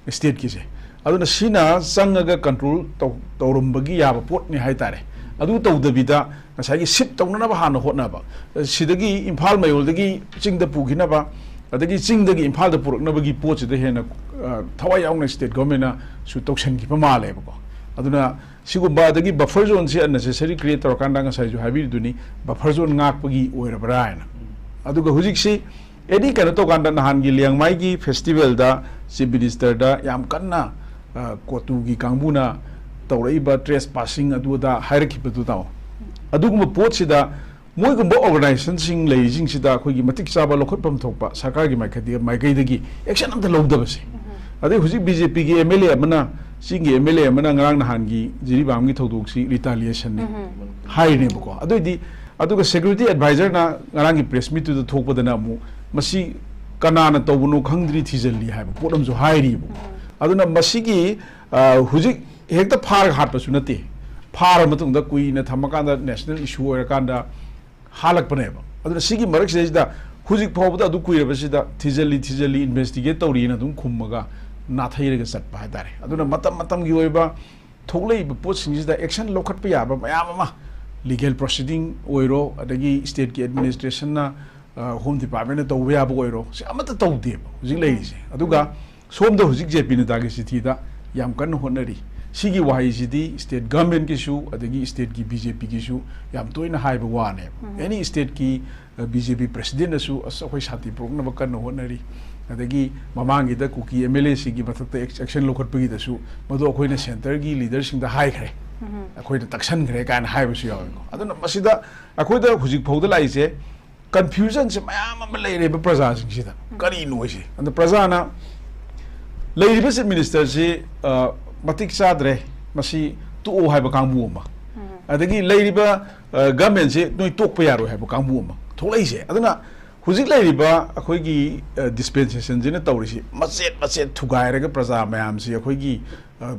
ꯁ꯭ꯇꯦꯠꯀꯤꯁꯦ꯫ ꯑꯗꯨꯅ ꯁꯤꯅ ꯆꯪꯉꯒ ꯀꯟꯇ꯭ꯔꯣꯜ ꯇꯧ-, ꯇꯧꯔꯝꯕꯒꯤ ꯌꯥꯕ ꯄꯣꯠꯅꯤ ꯍꯥꯏ ꯇꯥꯔꯦ꯫ ꯑꯗꯨ ꯇꯧꯗꯕꯤꯗ ꯉꯁꯥꯏꯒꯤ ꯁꯤꯞ ꯇꯧꯅꯅꯕ ꯍꯥꯟꯅ ꯍꯣꯠꯅꯕ, ꯁꯤꯗꯒꯤ ꯏꯝꯐꯥꯜ ꯃꯌꯣꯜꯗꯒꯤ ꯆꯤꯡꯗ ꯄꯨꯈꯤꯅꯕ, ꯑꯗꯒꯤ ꯆꯤꯡꯗꯒꯤ ꯏꯝꯐꯥꯜꯗ ꯄꯨꯔꯛꯅꯕꯒꯤ ꯄꯣꯠꯁꯤꯗ ꯍꯦꯟꯅ, ꯑ, ꯊꯋꯥꯏ ꯌꯥꯎꯅ ꯁ꯭ꯇꯦꯠ ꯒꯣꯔꯃꯦꯟꯅꯁꯨ ꯇꯧꯁꯟꯈꯤꯕ ꯃꯥꯜꯂꯦꯕꯀꯣ꯫ ꯑꯗꯨꯅ ꯁꯤꯒꯨꯝꯕ, ꯑꯗꯒꯤ ꯕꯐꯔ ꯖꯣꯟꯁꯤ ꯑꯟꯅꯦꯁꯦꯁꯔꯤ ꯀ꯭ꯔꯤꯌꯦꯠ ꯇꯧꯔꯀꯥꯟꯗ ꯉꯁꯥꯏꯁꯨ ꯍꯥꯏꯕꯤꯔꯤꯗꯨꯅꯤ, ꯕꯐꯔ ꯖꯣꯟ ꯉꯥꯛꯄꯒꯤ ꯑꯣꯏꯔꯕ꯭ꯔꯥ ꯍꯥꯏꯅ꯫ ꯑꯗꯨꯒ ꯍꯧꯖꯤꯛꯁꯤ ꯑꯦꯅꯤ ꯀꯩꯅꯣ ꯇꯧꯀꯥꯟꯗ, ꯅꯍꯥꯟꯒꯤ ꯂꯤꯌꯥꯡꯃꯥꯏꯒꯤ ꯐꯦꯁꯇꯤꯚꯦꯜꯗ ꯆꯤꯐ ꯃꯤꯅꯤꯁꯇꯔꯗ ꯌꯥꯝ ꯀꯟꯅ, ꯑ, ꯀꯣꯇꯨꯒꯤ ꯀꯥꯡꯕꯨꯅ ꯇꯧꯔꯛꯏꯕ ꯇ꯭ꯔꯦꯁ ꯄꯥꯁꯤꯡ ꯑꯗꯨ ꯑꯗꯥ ꯍꯥꯏꯔꯛꯈꯤꯕꯗꯨ ꯇꯥꯎ꯫ ꯑꯗꯨꯒꯨꯝꯕ ꯄꯣꯠꯁꯤꯗ ꯃꯣꯏꯒꯨꯝꯕ ꯑꯣꯔꯒꯅꯥꯏꯖꯦꯁꯟꯁꯤꯡ ꯂꯩꯔꯤꯁꯤꯡꯁꯤꯗ ꯑꯩꯈꯣꯏꯒꯤ ꯃꯇꯤꯛ ꯆꯥꯕ ꯂꯧꯈꯠꯐꯝ ꯊꯣꯛꯄ ꯁꯔꯀꯥꯔꯒꯤ ꯃꯥꯏꯀꯩꯗꯒꯤ, ꯃꯥꯏꯀꯩꯗꯒꯤ ꯑꯦꯛꯁꯟ ꯑꯝꯇ ꯂꯧꯗꯕꯁꯦ꯫ ꯑꯗꯩ ꯍꯧꯖꯤꯛ ꯕꯤ ꯖꯦ ꯄꯤꯒꯤ ꯑꯦꯝ ꯑꯦꯜ ꯑꯦ ꯑꯃꯅ, ꯆꯤꯡꯒꯤ ꯑꯦꯝ ꯑꯦꯜ ꯑꯦ ꯑꯃꯅ ꯉꯔꯥꯡ ꯅꯍꯥꯟꯒꯤ ꯖꯤꯔꯤꯕꯥꯝꯒꯤ ꯊꯧꯗꯣꯛꯁꯤ ꯔꯤꯇꯥꯂꯤꯌꯦꯁꯟꯅꯤ ꯍꯥꯏꯔꯤꯅꯦꯕꯀꯣ꯫ ꯑꯗꯨꯑꯣꯏꯗꯤ, ꯑꯗꯨꯒ ꯁꯦꯀ꯭ꯌꯨꯔꯤꯇꯤ ꯑꯦꯗꯚꯥꯏꯖꯔꯅ ꯉꯔꯥꯡꯒꯤ ꯄ꯭ꯔꯦꯁ ꯃꯤꯠꯇꯨꯗ ꯊꯣꯛꯄꯗꯅ ꯑꯃꯨꯛ ꯃꯁꯤ ꯀꯅꯥꯅ ꯇꯧꯕꯅꯣ ꯈꯪꯗ꯭ꯔꯤ, ꯊꯤꯖꯤꯜꯂꯤ ꯍꯥꯏꯕ ꯄꯣꯠ ꯑꯃꯁꯨ ꯍꯥꯏꯔꯤꯕ꯫ ꯑꯗꯨꯅ ꯃꯁꯤꯒꯤ, ꯑ, ꯍꯧꯖꯤꯛ ꯍꯦꯛꯇ ꯐꯥꯔꯒ ꯍꯥꯠꯄꯁꯨ ꯅꯠꯇꯦ, ꯐꯥꯔ ꯃꯇꯨꯡꯗ ꯀꯨꯏꯅ ꯊꯝꯃꯀꯥꯟꯗ ꯅꯦꯁꯅꯦꯜ ꯏꯁꯨ ꯑꯣꯏꯔꯀꯥꯟꯗ ꯍꯥꯜꯂꯛꯄꯅꯦꯕ꯫ ꯑꯗꯨꯅ ꯁꯤꯒꯤ ꯃꯔꯛꯁꯤꯗꯩꯁꯤꯗ ꯍꯧꯖꯤꯛ ꯐꯥꯎꯕꯗ ꯑꯗꯨ ꯀꯨꯏꯔꯕꯁꯤꯗ ꯊꯤꯖꯤꯜꯂꯤ, ꯊꯤꯖꯤꯜꯂꯤ, ꯏꯟꯚꯦꯁꯇꯤꯒꯦꯠ ꯇꯧꯔꯤꯅ ꯑꯗꯨꯝ ꯈꯨꯝꯃꯒ ꯅꯥꯊꯩꯔꯒ ꯆꯠꯄ ꯍꯥꯏꯇꯥꯔꯦ꯫ ꯑꯗꯨꯅ ꯃꯇꯝ ꯃꯇꯝꯒꯤ ꯑꯣꯏꯕ ꯊꯣꯛꯂꯛꯏꯕ ꯄꯣꯠꯁꯤꯡꯁꯤꯗ ꯑꯦꯛꯁꯟ ꯂꯧꯈꯠꯄ ꯌꯥꯕ ꯃꯌꯥꯝ ꯑꯃ, ꯂꯤꯒꯦꯜ ꯄ꯭ꯔꯣꯁꯤꯗꯤꯡ ꯑꯣꯏꯔꯣ, ꯑꯗꯒꯤ ꯁ꯭ꯇꯦꯠꯀꯤ ꯑꯦꯗꯃꯤꯅꯤꯁꯇ꯭ꯔꯦꯁꯟꯅ, ꯑ, ꯍꯣꯝ ꯗꯤꯄꯥꯔꯠꯃꯦꯟꯅ ꯇꯧꯕ ꯌꯥꯕ ꯑꯣꯏꯔꯣ, ꯁꯤ ꯑꯃꯠꯇ ꯇꯧꯗꯦꯕ ꯍꯧꯖꯤꯛ ꯂꯩꯔꯤꯁꯦ꯫ ꯑꯗꯨꯒ ꯁꯣꯝꯗ ꯍꯧꯖꯤꯛ ꯖꯦ ꯄꯤ ꯅꯗꯥꯒꯤ ꯆꯤꯊꯤꯗ ꯌꯥꯝ ꯀꯟꯅ ꯍꯣꯠꯅꯔꯤ꯫ ꯁꯤꯒꯤ ꯋꯥꯍꯩꯁꯤꯗꯤ state governmentꯀꯤꯁꯨ ꯑꯗꯒꯤ stateꯀꯤ BJPꯒꯤꯁꯨ ꯌꯥꯝ ꯇꯣꯏꯅ ꯍꯥꯏꯕ ꯋꯥꯅꯦꯕ꯫ Any stateꯀꯤ BJP presidentꯅꯁꯨ, "ꯑꯁ, ꯑꯩꯈꯣꯏ ꯁꯥꯟꯇꯤ ꯄꯨꯔꯛꯅꯕ ꯀꯟꯅ ꯍꯣꯠꯅꯔꯤ, ꯑꯗꯒꯤ ꯃꯃꯥꯡꯒꯤꯗ ꯀꯨꯀꯤ MLAꯁꯤꯡꯒꯤ ꯃꯊꯛꯇ action ꯂꯧꯈꯠꯄꯒꯤꯗꯁꯨ ꯃꯗꯨ ꯑꯩꯈꯣꯏꯅ centreꯒꯤ leaderꯁꯤꯡꯗ ꯍꯥꯏꯈ꯭ꯔꯦ, ꯑꯩꯈꯣꯏꯅ ꯇꯛꯁꯟꯈ꯭ꯔꯦ" ꯀꯥꯏꯅ ꯍꯥꯏꯕꯁꯨ ꯌꯥꯎꯋꯦꯀꯣ꯫ ꯑꯗꯨꯅ ꯃꯁꯤꯗ ꯑꯩꯈꯣꯏꯗ ꯍꯧꯖꯤꯛ ꯐꯥꯎꯗ ꯂꯥꯛꯏꯁꯦ confusionꯁꯦ ꯃꯌꯥꯝ ꯑꯃ ꯂꯩꯔꯦꯕ ꯄ꯭ꯔꯖꯥꯁꯤꯡꯁꯤꯗ꯫ ꯀꯔꯤꯅꯣ ꯍꯥꯏꯁꯦ? ꯑꯗ ꯄ꯭ꯔꯖꯥꯅ ꯂꯩꯔꯤꯕ chief ministerꯁꯤ, ꯑ, ꯃꯇꯤꯛ ꯆꯥꯗ꯭ꯔꯦ, ꯃꯁꯤ ꯇꯣꯛꯑꯣ ꯍꯥꯏꯕ ꯀꯥꯡꯕꯨ ꯑꯃ, ꯑꯗꯒꯤ ꯂꯩꯔꯤꯕ, ꯑ, governmentꯁꯦ ꯅꯣꯏ ꯇꯣꯛꯄ ꯌꯥꯔꯣꯏ ꯍꯥꯏꯕ ꯀꯥꯡꯕꯨ ꯑꯃ ꯊꯣꯛꯂꯛꯏꯁꯦ꯫ ꯑꯗꯨꯅ ꯍꯧꯖꯤꯛ ꯂꯩꯔꯤꯕ ꯑꯩꯈꯣꯏꯒꯤ, ꯑ, dispensationꯁꯤꯅ ꯇꯧꯔꯤꯁꯤ ꯃꯆꯦꯠ ꯃꯆꯦꯠ ꯊꯨꯒꯥꯏꯔꯒ ꯄ꯭ꯔꯖꯥ ꯃꯌꯥꯝꯁꯤ ꯑꯩꯈꯣꯏꯒꯤ, ꯑ,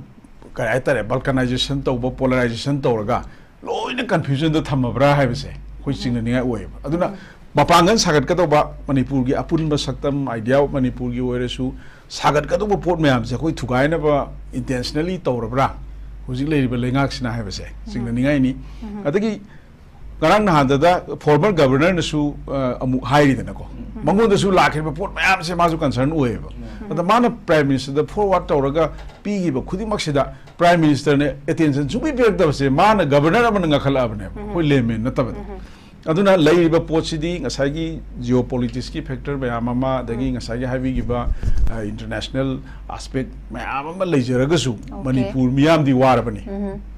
ꯀꯔꯤ ꯍꯥꯏꯇꯥꯔꯦ, balkanization ꯇꯧꯕ, polarization ꯇꯧꯔꯒ ꯂꯣꯏꯅ confusionꯗ ꯊꯝꯃꯕ꯭ꯔꯥ ꯍꯥꯏꯕꯁꯦ ꯑꯩꯈꯣꯏ ꯆꯤꯡꯅꯅꯤꯡꯉꯥꯏ ꯑꯣꯏꯌꯦꯕ꯫ ꯑꯗꯨꯅ ꯃꯄꯥꯡꯒꯜ ꯁꯥꯒꯠꯀꯗꯧꯕ, ꯃꯅꯤꯄꯨꯔꯒꯤ ꯑꯄꯨꯟꯕ ꯁꯛꯇꯝ, idea of ꯃꯅꯤꯄꯨꯔꯒꯤ ꯑꯣꯏꯔꯁꯨ, ꯁꯥꯒꯠꯀꯗꯧꯕ ꯄꯣꯠ ꯃꯌꯥꯝꯁꯦ ꯑꯩꯈꯣꯏ ꯊꯨꯒꯥꯏꯅꯕ intentionally ꯇꯧꯔꯕ꯭ꯔꯥ ꯍꯧꯖꯤꯛ ꯂꯩꯔꯤꯕ ꯂꯩꯉꯥꯛꯁꯤꯅ ꯍꯥꯏꯕꯁꯦ ꯆꯤꯡꯅꯅꯤꯡꯉꯥꯏꯅꯤ꯫ ꯑꯗꯒꯤ ꯉꯔꯥꯡ ꯅꯍꯥꯟꯗꯗ former governorꯅꯁꯨ, ꯑ, ꯑꯃꯨꯛ ꯍꯥꯏꯔꯤꯗꯅꯀꯣ, ꯃꯉꯣꯟꯗꯁꯨ ꯂꯥꯛꯈꯤꯕ ꯄꯣꯠ ꯃꯌꯥꯝꯁꯦ ꯃꯥꯁꯨ concern ꯑꯣꯏꯌꯦꯕ꯫ ꯑꯗ ꯃꯥꯅ prime ministerꯗ forward ꯇꯧꯔꯒ ꯄꯤꯈꯤꯕ ꯈꯨꯗꯤꯡꯃꯛꯁꯤꯗ prime ministerꯅ attention ꯁꯨꯡꯄꯤ ꯄꯤꯔꯛꯇꯕꯁꯦ ꯃꯥꯅ governor ꯑꯃꯅ ꯉꯥꯈꯠꯂꯛꯑꯕꯅꯦꯕ, ꯑꯩꯈꯣꯏ layman ꯅꯠꯇꯕꯗ꯫ ꯑꯗꯨꯅ ꯂꯩꯔꯤꯕ ꯄꯣꯠꯁꯤꯗꯤ ꯉꯁꯥꯏꯒꯤ geopoliticsꯀꯤ factor ꯃꯌꯥꯝ ꯑꯃ, ꯑꯗꯒꯤ ꯉꯁꯥꯏꯒꯤ ꯍꯥꯏꯕꯤꯈꯤꯕ, ꯑ, international aspect ꯃꯌꯥꯝ ꯑꯃ ꯂꯩꯖꯔꯒꯁꯨ, ꯃꯅꯤꯄꯨꯔ ꯃꯤꯌꯥꯝꯗꯤ ꯋꯥꯔꯕꯅꯤ꯫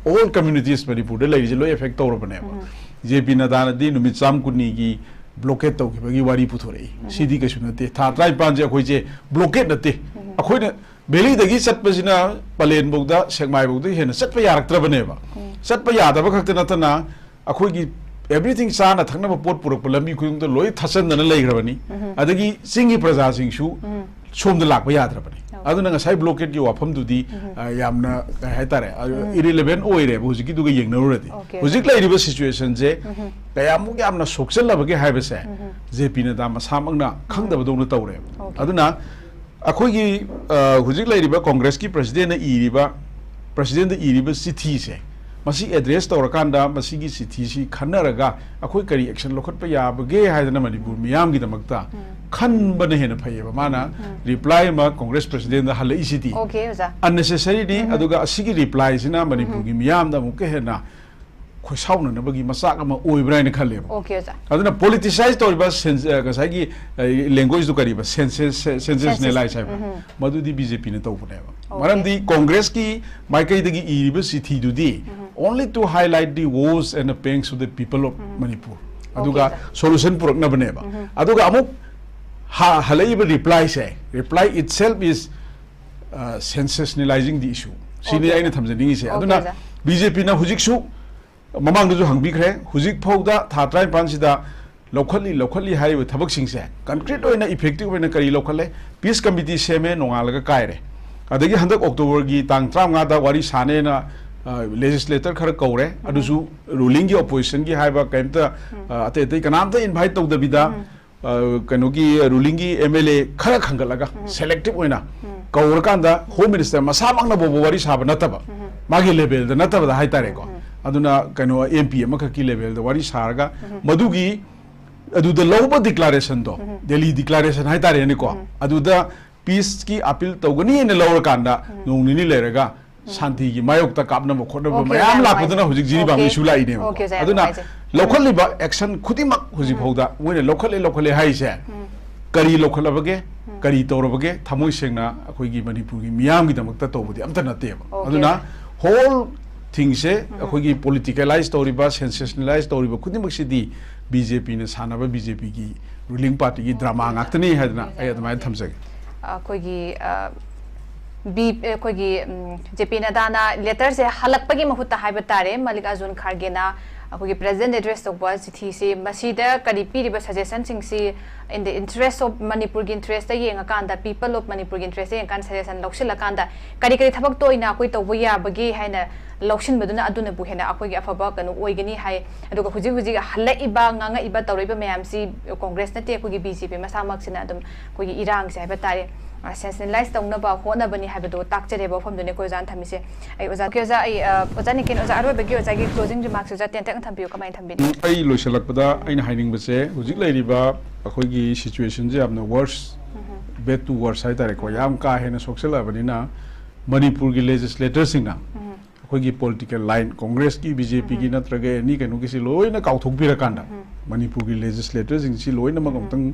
All communities ꯃꯅꯤꯄꯨꯔꯗ ꯂꯩꯔꯤꯁꯦ ꯂꯣꯏ affect ꯇꯧꯔꯕꯅꯦꯕ꯫ JP ꯅꯗꯥꯅꯗꯤ ꯅꯨꯃꯤꯠ ꯆꯥꯝ ꯀꯨꯟꯅꯤꯒꯤ blockade ꯇꯧꯈꯤꯕꯒꯤ ꯋꯥꯔꯤ ꯄꯨꯊꯣꯔꯛꯏ꯫ ꯁꯤꯗꯤ ꯀꯩꯁꯨ ꯅꯠꯇꯦ꯫ ꯊꯥ ꯇꯔꯥꯅꯤꯄꯥꯟꯁꯦ ꯑꯩꯈꯣꯏꯁꯦ blockade ꯅꯠꯇꯦ꯫ ꯑꯩꯈꯣꯏꯅ valleyꯗꯒꯤ ꯆꯠꯄꯁꯤꯅ ꯄꯂꯦꯟꯐꯧꯗ, ꯁꯦꯛꯃꯥꯏꯐꯧꯗ ꯍꯦꯟꯅ ꯆꯠꯄ ꯌꯥꯔꯛꯇ꯭ꯔꯕꯅꯦꯕ꯫ ꯆꯠꯄ ꯌꯥꯗꯕ ꯈꯛꯇ ꯅꯠꯇꯅ ꯑꯩꯈꯣꯏꯒꯤ everything, ꯆꯥꯅ ꯊꯛꯅꯕ ꯄꯣꯠ ꯄꯨꯔꯛꯄ ꯂꯝꯕꯤ ꯈꯨꯗꯤꯡꯃꯛꯇ ꯂꯣꯏ ꯊꯠꯆꯟꯗꯅ ꯂꯩꯈ꯭ꯔꯕꯅꯤ꯫ ꯑꯗꯒꯤ ꯆꯤꯡꯒꯤ ꯄ꯭ꯔꯖꯥꯁꯤꯡꯁꯨ ꯁꯣꯝꯗ ꯂꯥꯛꯄ ꯌꯥꯗ꯭ꯔꯕꯅꯤ꯫ ꯑꯗꯨꯅ ꯉꯁꯥꯏ blockade ꯀꯤ ꯋꯥꯐꯝꯗꯨꯗꯤ, ꯑ, ꯌꯥꯝꯅ, ꯀꯩ ꯍꯥꯏꯇꯥꯔꯦ, ꯑ, irrelevant ꯑꯣꯏꯔꯦꯕ ꯍꯧꯖꯤꯛꯀꯤꯗꯨꯒ ꯌꯦꯡꯅꯔꯨꯔꯗꯤ꯫ Okay, ꯍꯧꯖꯤꯛ okay. ꯂꯩꯔꯤꯕ situation ꯁꯦ ꯀꯌꯥꯃꯨꯛ ꯌꯥꯝꯅ ꯁꯣꯛꯆꯜꯂꯕꯒꯦ ꯍꯥꯏꯕꯁꯦ JP ꯅꯗꯥ ꯃꯁꯥꯃꯛꯅ ꯈꯪꯗꯕꯗꯧꯅ ꯇꯧꯔꯦꯕ꯫ Okay. ꯑꯗꯨꯅ ꯑꯩꯈꯣꯏꯒꯤ, ꯑ, ꯍꯧꯖꯤꯛ ꯂꯩꯔꯤꯕ Congress ꯀꯤ president ꯅ ꯏꯔꯤꯕ, president ꯗ ꯏꯔꯤꯕ ꯆꯤꯊꯤꯁꯦ ꯃꯁꯤ ꯑꯦꯗ꯭ꯔꯦꯁ ꯇꯧꯔꯀꯥꯟꯗ ꯃꯁꯤꯒꯤ ꯆꯤꯊꯤꯁꯤ ꯈꯟꯅꯔꯒ ꯑꯩꯈꯣꯏ ꯀꯔꯤ ꯑꯦꯛꯁꯟ ꯂꯧꯈꯠꯄ ꯌꯥꯕꯒꯦ ꯍꯥꯏꯗꯅ ꯃꯅꯤꯄꯨꯔ ꯃꯤꯌꯥꯝꯒꯤꯗꯃꯛꯇ ꯈꯟꯕꯅ ꯍꯦꯟꯅ ꯐꯩꯌꯦꯕ꯫ ꯃꯥꯅ ꯔꯤꯄ꯭ꯂꯥꯏ ꯑꯃ ꯀꯣꯡꯒ꯭ꯔꯦꯁ ꯄ꯭ꯔꯁꯤꯗꯦꯟꯗ ꯍꯜꯂꯛꯏꯁꯤꯗꯤ ꯑꯣꯀꯦ ꯑꯣꯖꯥ꯫ ꯑꯟꯅꯦꯁꯦꯁꯔꯤꯅꯤ꯫ ꯑꯗꯨꯒ ꯑꯁꯤꯒꯤ ꯔꯤꯄ꯭ꯂꯥꯏꯁꯤꯅ ꯃꯅꯤꯄꯨꯔꯒꯤ ꯃꯤꯌꯥꯝꯗ ꯑꯃꯨꯛꯀ ꯍꯦꯟꯅ ꯈꯣꯏꯁꯥꯎꯅꯅꯕꯒꯤ ꯃꯆꯥꯛ ꯑꯃ ꯑꯣꯏꯕ꯭ꯔꯥ ꯍꯥꯏꯅ ꯈꯜꯂꯦꯕ꯫ ꯑꯣꯀꯦ ꯑꯣꯖꯥ꯫ ꯑꯗꯨꯅ ꯄꯣꯂꯤꯇꯤꯁꯥꯏꯁ ꯇꯧꯔꯤꯕ ꯁꯦꯟ-, ꯑ, ꯉꯁꯥꯏꯒꯤ ꯂꯦꯡꯒ꯭ꯋꯦꯖꯇꯨ ꯀꯔꯤꯕ, ꯁꯦꯟꯁꯦꯁꯅꯦꯂꯥꯏꯁ ꯍꯥꯏꯕ, ꯃꯗꯨꯗꯤ ꯕꯤ ꯖꯦ ꯄꯤꯅ ꯇꯧꯕꯅꯦꯕ꯫ ꯑꯣꯀꯦ꯫ ꯃꯔꯝꯗꯤ ꯀꯣꯡꯒ꯭ꯔꯦꯁꯀꯤ ꯃꯥꯏꯀꯩꯗꯒꯤ ꯏꯔꯤꯕ ꯆꯤꯊꯤꯗꯨꯗꯤ only to highlight the woes and the pains of the people of Manipur, ꯑꯗꯨꯒ ꯁꯥꯔ꯫ ꯁꯣꯂꯨꯁꯟ ꯄꯨꯔꯛꯅꯕꯅꯦꯕ꯫ ꯑꯗꯨꯒ ꯑꯃꯨꯛ ꯍ-, ꯍꯜꯂꯛꯏꯕ ꯔꯤꯄ꯭ꯂꯥꯏꯁꯦ, reply itself is, uh, sensationalizing the issue꯫ ꯁꯤꯅꯤ ꯑꯣꯀꯦ꯫ ꯑꯩꯅ ꯊꯝꯖꯅꯤꯡꯉꯤꯁꯦ꯫ ꯑꯣꯀꯦ, ꯑꯗꯨꯅ ꯁꯥꯔ꯫ ꯕꯤ ꯖꯦ ꯄꯤꯅ ꯍꯧꯖꯤꯛꯁꯨ, ꯃꯃꯥꯡꯗꯁꯨ ꯍꯪꯕꯤꯈ꯭ꯔꯦ, ꯍꯧꯖꯤꯛ ꯐꯥꯎꯗ ꯊꯥ ꯇꯔꯥꯅꯤꯄꯥꯟꯁꯤꯗ ꯂꯧꯈꯠꯂꯤ ꯂꯧꯈꯠꯂꯤ ꯍꯥꯏꯔꯤꯕ ꯊꯕꯛꯁꯤꯡꯁꯦ ꯀꯟꯀ꯭ꯔꯤꯠ ꯑꯣꯏꯅ ꯏꯐꯦꯛꯇꯤꯚ ꯑꯣꯏꯅ ꯀꯔꯤ ꯂꯧꯈꯠꯂꯦ? ꯄꯤꯁ ꯀꯃꯤꯇꯤ ꯁꯦꯝꯃꯦ, ꯅꯣꯡꯉꯥꯜꯂꯒ ꯀꯥꯏꯔꯦ꯫ ꯑꯗꯒꯤ ꯍꯟꯗꯛ ꯑꯣꯛꯇꯣꯕꯔꯒꯤ ꯇꯥꯡ ꯇꯔꯥꯃꯉꯥꯗ ꯋꯥꯔꯤ ꯁꯥꯅꯦꯅ, ꯑ, ꯂꯦꯖꯤꯁꯂꯦꯇꯔ ꯈꯔ ꯀꯧꯔꯦ, ꯑꯗꯨꯁꯨ ꯔꯨꯂꯤꯡꯒꯤ ꯑꯣꯄꯣꯖꯤꯁꯟꯒꯤ ꯍꯥꯏꯕ ꯀꯩꯝꯇ, ꯑ, ꯑꯇꯩ ꯑꯇꯩ ꯀꯅꯥꯝꯇ ꯏꯟꯚꯥꯏꯠ ꯇꯧꯗꯕꯤꯗ, ꯑ, ꯀꯩꯅꯣꯒꯤ ꯔꯨꯂꯤꯡꯒꯤ ꯑꯦꯝ ꯑꯦꯜ ꯑꯦ ꯈꯔ ꯈꯟꯒꯠꯂꯒ ꯁꯦꯂꯦꯛꯇꯤꯚ ꯑꯣꯏꯅ ꯀꯧꯔꯀꯥꯟꯗ ꯍꯣꯝ ꯃꯤꯅꯤꯁꯇꯔ ꯃꯁꯥꯃꯛꯅ ꯐꯥꯎꯕ ꯋꯥꯔꯤ ꯁꯥꯕ ꯅꯠꯇꯕ, ꯃꯥꯒꯤ ꯂꯦꯚꯦꯜꯗ ꯅꯠꯇꯕꯗ ꯍꯥꯏꯇꯥꯔꯦꯀꯣ꯫ ꯑꯗꯨꯅ ꯀꯩꯅꯣ ꯑꯦꯝ ꯄꯤ ꯑꯃꯈꯛꯀꯤ ꯂꯦꯚꯦꯜꯗ ꯋꯥꯔꯤ ꯁꯥꯔꯒ ꯃꯗꯨꯒꯤ ꯑꯗꯨꯗ ꯂꯧꯕ ꯗꯤꯀ꯭ꯂꯥꯔꯦꯁꯟꯗꯣ, ꯗꯦꯜꯂꯤ ꯗꯤꯀ꯭ꯂꯥꯔꯦꯁꯟ ꯍꯥꯏꯇꯥꯔꯦꯅꯦꯀꯣ, ꯑꯗꯨꯗ ꯄꯤꯁꯀꯤ ꯑꯄꯤꯜ ꯇꯧꯒꯅꯤꯅ ꯂꯧꯔꯀꯥꯟꯗ ꯅꯣꯡ ꯅꯤꯅꯤ ꯂꯩꯔꯒ ꯁꯥꯟꯇꯤꯒꯤ ꯃꯥꯌꯣꯛꯇ ꯀꯥꯞꯅꯕ ꯈꯣꯠꯅꯕ ꯑꯣꯀꯦ, ꯃꯌꯥꯝ ꯑꯣꯖꯥ, ꯂꯥꯛꯄꯗꯨꯅ ꯅꯨꯡꯉꯥꯏꯖꯩ꯫ ꯍꯧꯖꯤꯛ ꯖꯤꯔꯤꯕꯥꯝꯒꯤ ꯑꯣꯀꯦ꯫ ꯏꯁꯨ ꯂꯥꯛꯏꯅꯦꯕꯀꯣ꯫ ꯑꯣꯀꯦ, ꯑꯣꯖꯥ, ꯌꯥꯝ ꯑꯗꯨꯅ ꯅꯨꯡꯉꯥꯏꯖꯩ꯫ ꯂꯧꯈꯠꯂꯤꯕ ꯑꯦꯛꯁꯟ ꯈꯨꯗꯤꯡꯃꯛ ꯍꯧꯖꯤꯛ ꯐꯥꯎꯗ ꯃꯣꯏꯅ ꯂꯧꯈꯠꯂꯦ ꯂꯧꯈꯠꯂꯦ ꯍꯥꯏꯔꯤꯁꯦ ꯀꯔꯤ ꯂꯧꯈꯠꯂꯕꯒꯦ, ꯀꯔꯤ ꯇꯧꯔꯕꯒꯦ, ꯊꯃꯣꯏ ꯁꯦꯡꯅ ꯑꯩꯈꯣꯏꯒꯤ ꯃꯅꯤꯄꯨꯔꯒꯤ ꯃꯤꯌꯥꯝꯒꯤꯗꯃꯛꯇ ꯇꯧꯕꯗꯤ ꯑꯝꯇ ꯅꯠꯇꯦꯕ꯫ ꯑꯣꯀꯦ, ꯑꯗꯨꯅ ꯑꯣꯖꯥ꯫ ꯍꯣꯜ ꯊꯤꯡꯁꯦ ꯑꯩꯈꯣꯏꯒꯤ ꯄꯣꯂꯤꯇꯤꯀꯦꯂꯥꯏꯁ ꯇꯧꯔꯤꯕ, ꯁꯦꯟꯁꯦꯁꯅꯦꯂꯥꯏꯁ ꯇꯧꯔꯤꯕ ꯈꯨꯗꯤꯡꯃꯛꯁꯤꯗꯤ ꯕꯤ ꯖꯦ ꯄꯤꯅ ꯁꯥꯟꯅꯕ, ꯕꯤ ꯖꯦ ꯄꯤꯒꯤ ꯔꯨꯂꯤꯡ ꯄꯥꯔꯇꯤꯒꯤ ꯗ꯭ꯔꯃꯥ ꯉꯥꯛꯇꯅꯤ ꯍꯥꯏꯗꯅ ꯑꯩ ꯑꯗꯨꯃꯥꯏꯅ ꯊꯝꯖꯒꯦ꯫ ꯑꯩꯈꯣꯏꯒꯤ, ꯑ, ꯕꯤ-, ꯑꯩꯈꯣꯏꯒꯤ, ꯎꯝ, ꯖꯦ ꯄꯤ ꯅꯗꯥꯅ ꯂꯦꯇꯔꯁꯦ ꯍꯜꯂꯛꯄꯒꯤ ꯃꯍꯨꯠꯇ ꯍꯥꯏꯕ ꯇꯥꯔꯦ, ꯃꯜꯂꯤꯀꯥꯔꯖꯨꯟ ꯈꯥꯔꯒꯦꯅ ꯑꯩꯈꯣꯏꯒꯤ ꯄ꯭ꯔꯦꯁꯤꯗꯦꯟꯠ ꯑꯦꯗ꯭ꯔꯦꯁ ꯇꯧꯕ ꯆꯤꯊꯤꯁꯤ, ꯃꯁꯤꯗ ꯀꯔꯤ ꯄꯤꯔꯤꯕ ꯁꯖꯦꯁꯟꯁꯤꯡꯁꯤ in the interest of ꯃꯅꯤꯄꯨꯔꯒꯤ ꯏꯟꯇꯔꯦꯁꯇ ꯌꯦꯡꯉꯀꯥꯟꯗ, people of ꯃꯅꯤꯄꯨꯔꯒꯤ ꯏꯟꯇꯔꯦꯁꯇ ꯌꯦꯡꯉꯀꯥꯟꯗ ꯁꯖꯦꯁꯟ ꯂꯧꯁꯤꯜꯂꯀꯥꯟꯗ ꯀꯔꯤ ꯀꯔꯤ ꯊꯕꯛꯇ ꯑꯣꯏꯅ ꯑꯩꯈꯣꯏ ꯇꯧꯕ ꯌꯥꯕꯒꯦ ꯍꯥꯏꯅ ꯂꯧꯁꯤꯟꯕꯗꯨꯅ ꯑꯗꯨꯅꯕꯨ ꯍꯦꯟꯅ ꯑꯩꯈꯣꯏꯒꯤ ꯑꯐꯕ ꯀꯩꯅꯣ ꯑꯣꯏꯒꯅꯤ ꯍꯥꯏ꯫ ꯑꯗꯨꯒ ꯍꯧꯖꯤꯛ ꯍꯧꯖꯤꯛ ꯍꯜꯂꯛꯏꯕ, ꯉꯥꯡꯉꯛꯏꯕ, ꯇꯧꯔꯛꯏꯕ ꯃꯌꯥꯝꯁꯤ ꯀꯣꯡꯒ꯭ꯔꯦꯁ ꯅꯠꯇꯦ, ꯑꯩꯈꯣꯏꯒꯤ ꯕꯤ ꯖꯦ ꯄꯤ ꯃꯁꯥꯃꯛꯁꯤꯅ ꯑꯗꯨꯝ ꯑꯩꯈꯣꯏꯒꯤ ꯏꯔꯥꯡꯁꯦ ꯍꯥꯏꯕ ꯇꯥꯔꯦ, ꯁꯦꯟꯁꯤꯇꯥꯏꯁ ꯇꯧꯅꯕ ꯍꯣꯠꯅꯕꯅꯤ ꯍꯥꯏꯕꯗꯣ ꯇꯥꯛꯆꯔꯦꯕ ꯋꯥꯐꯝꯗꯨꯅꯤ ꯑꯩꯈꯣꯏ ꯑꯣꯖꯥꯅ ꯊꯝꯃꯤꯁꯦ꯫ ꯑꯩ ꯑꯣꯖꯥ, ꯑꯣꯀꯦ, ꯑꯣꯖꯥ, ꯑꯩ, ꯑ, ꯑꯣꯖꯥ ꯅꯤꯀꯦꯟ, ꯑꯣꯖꯥ, ꯑꯔꯣꯏꯕꯒꯤ ꯑꯣꯖꯥꯒꯤ closing remarks ꯑꯣꯖꯥ ꯇꯦꯟꯇꯛꯅ ꯊꯝꯕꯤꯌꯨ, ꯀꯃꯥꯏꯅ ꯊꯝꯕꯤꯅꯤ? ꯎꯝ, ꯑꯩ ꯂꯣꯏꯁꯤꯜꯂꯛꯄꯗ ꯑꯩꯅ ꯍꯥꯏꯅꯤꯡꯕꯁꯦ, ꯍꯧꯖꯤꯛ ꯂꯩꯔꯤꯕ ꯑꯩꯈꯣꯏꯒꯤ situationꯁꯦ ꯌꯥꯝꯅ worse, bad to worse ꯍꯥꯏꯇꯥꯔꯦꯀꯣ, ꯌꯥꯝ ꯀꯥ ꯍꯦꯟꯅ ꯁꯣꯛꯆꯜꯂꯛꯑꯕꯅꯤꯅ ꯃꯅꯤꯄꯨꯔꯒꯤ legislatorꯁꯤꯡꯅ ꯑꯩꯈꯣꯏꯒꯤ political line, Congressꯀꯤ, BJPꯒꯤ ꯅꯠꯇ꯭ꯔꯒ any ꯀꯩꯅꯣꯒꯤꯁꯤ ꯂꯣꯏꯅ ꯀꯥꯎꯊꯣꯛꯄꯤꯔꯀꯥꯟꯗ ꯃꯅꯤꯄꯨꯔꯒꯤ legislatorꯁꯤꯡꯁꯤ ꯂꯣꯏꯅꯃꯛ ꯑꯃꯨꯛꯇꯪ,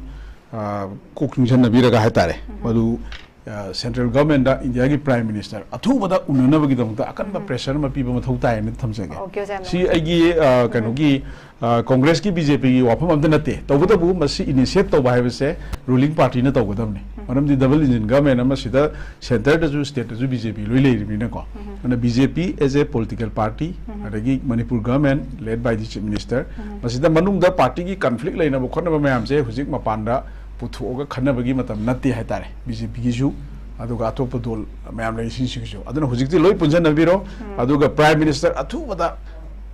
ꯑ, ꯀꯣꯛ ꯆꯨꯡꯁꯤꯟꯅꯕꯤꯔꯒ ꯍꯥꯏꯇꯥꯔꯦ, ꯃꯗꯨ, ꯑ, central governmentꯇ Indiaꯒꯤ Prime Minister ꯑꯊꯨꯕꯗ ꯎꯅꯅꯕꯒꯤꯗꯃꯛꯇ ꯑꯀꯟꯕ pressure ꯑꯃ ꯄꯤꯕ ꯃꯊꯧ ꯇꯥꯏ ꯍꯥꯏꯅ ꯊꯝꯖꯒꯦ꯫ ꯑꯣꯀꯦ, ꯑꯣꯖꯥ, ꯌꯥꯝ ꯁꯤ ꯑꯩꯒꯤ, ꯑ, ꯀꯩꯅꯣꯒꯤ, ꯑ, Congressꯀꯤ, BJPꯒꯤ ꯋꯥꯐꯝ ꯑꯝꯇ ꯅꯠꯇꯦ꯫ ꯇꯧꯕꯇꯕꯨ ꯃꯁꯤ initiate ꯇꯧꯕ ꯍꯥꯏꯕꯁꯦ ruling partyꯅ ꯇꯧꯒꯗꯕꯅꯤ꯫ ꯃꯔꯝꯗꯤ double engine government ꯑꯃ ꯁꯤꯗ centreꯗꯁꯨ stateꯇꯁꯨ BJP ꯂꯣꯏ ꯂꯩꯔꯤꯕꯅꯤꯅꯀꯣ꯫ ꯑꯗꯨꯅ BJP as a political party, ꯑꯗꯒꯤ Manipur government led by the Chief Minister, ꯃꯁꯤꯗ ꯃꯅꯨꯡꯗ partyꯒꯤ conflict ꯂꯩꯅꯕ ꯈꯣꯠꯅꯕ ꯃꯌꯥꯝꯁꯦ ꯍꯧꯖꯤꯛ ꯃꯄꯥꯟꯗ ꯄꯨꯊꯣꯛꯑꯒ ꯈꯟꯅꯕꯒꯤ ꯃꯇꯝ ꯅꯠꯇꯦ ꯍꯥꯏꯇꯥꯔꯦ꯫ BJPꯒꯤꯁꯨ, ꯑꯗꯨꯒ ꯑꯇꯣꯞꯄ ꯗꯣꯜ ꯃꯌꯥꯝ ꯂꯩꯔꯤꯁꯤꯡꯁꯤꯒꯤꯁꯨ꯫ ꯑꯗꯨꯅ ꯍꯧꯖꯤꯛꯇꯤ ꯂꯣꯏ ꯄꯨꯟꯁꯤꯟꯅꯕꯤꯔꯣ, ꯑꯗꯨꯒ Prime Minister ꯑꯊꯨꯕꯗ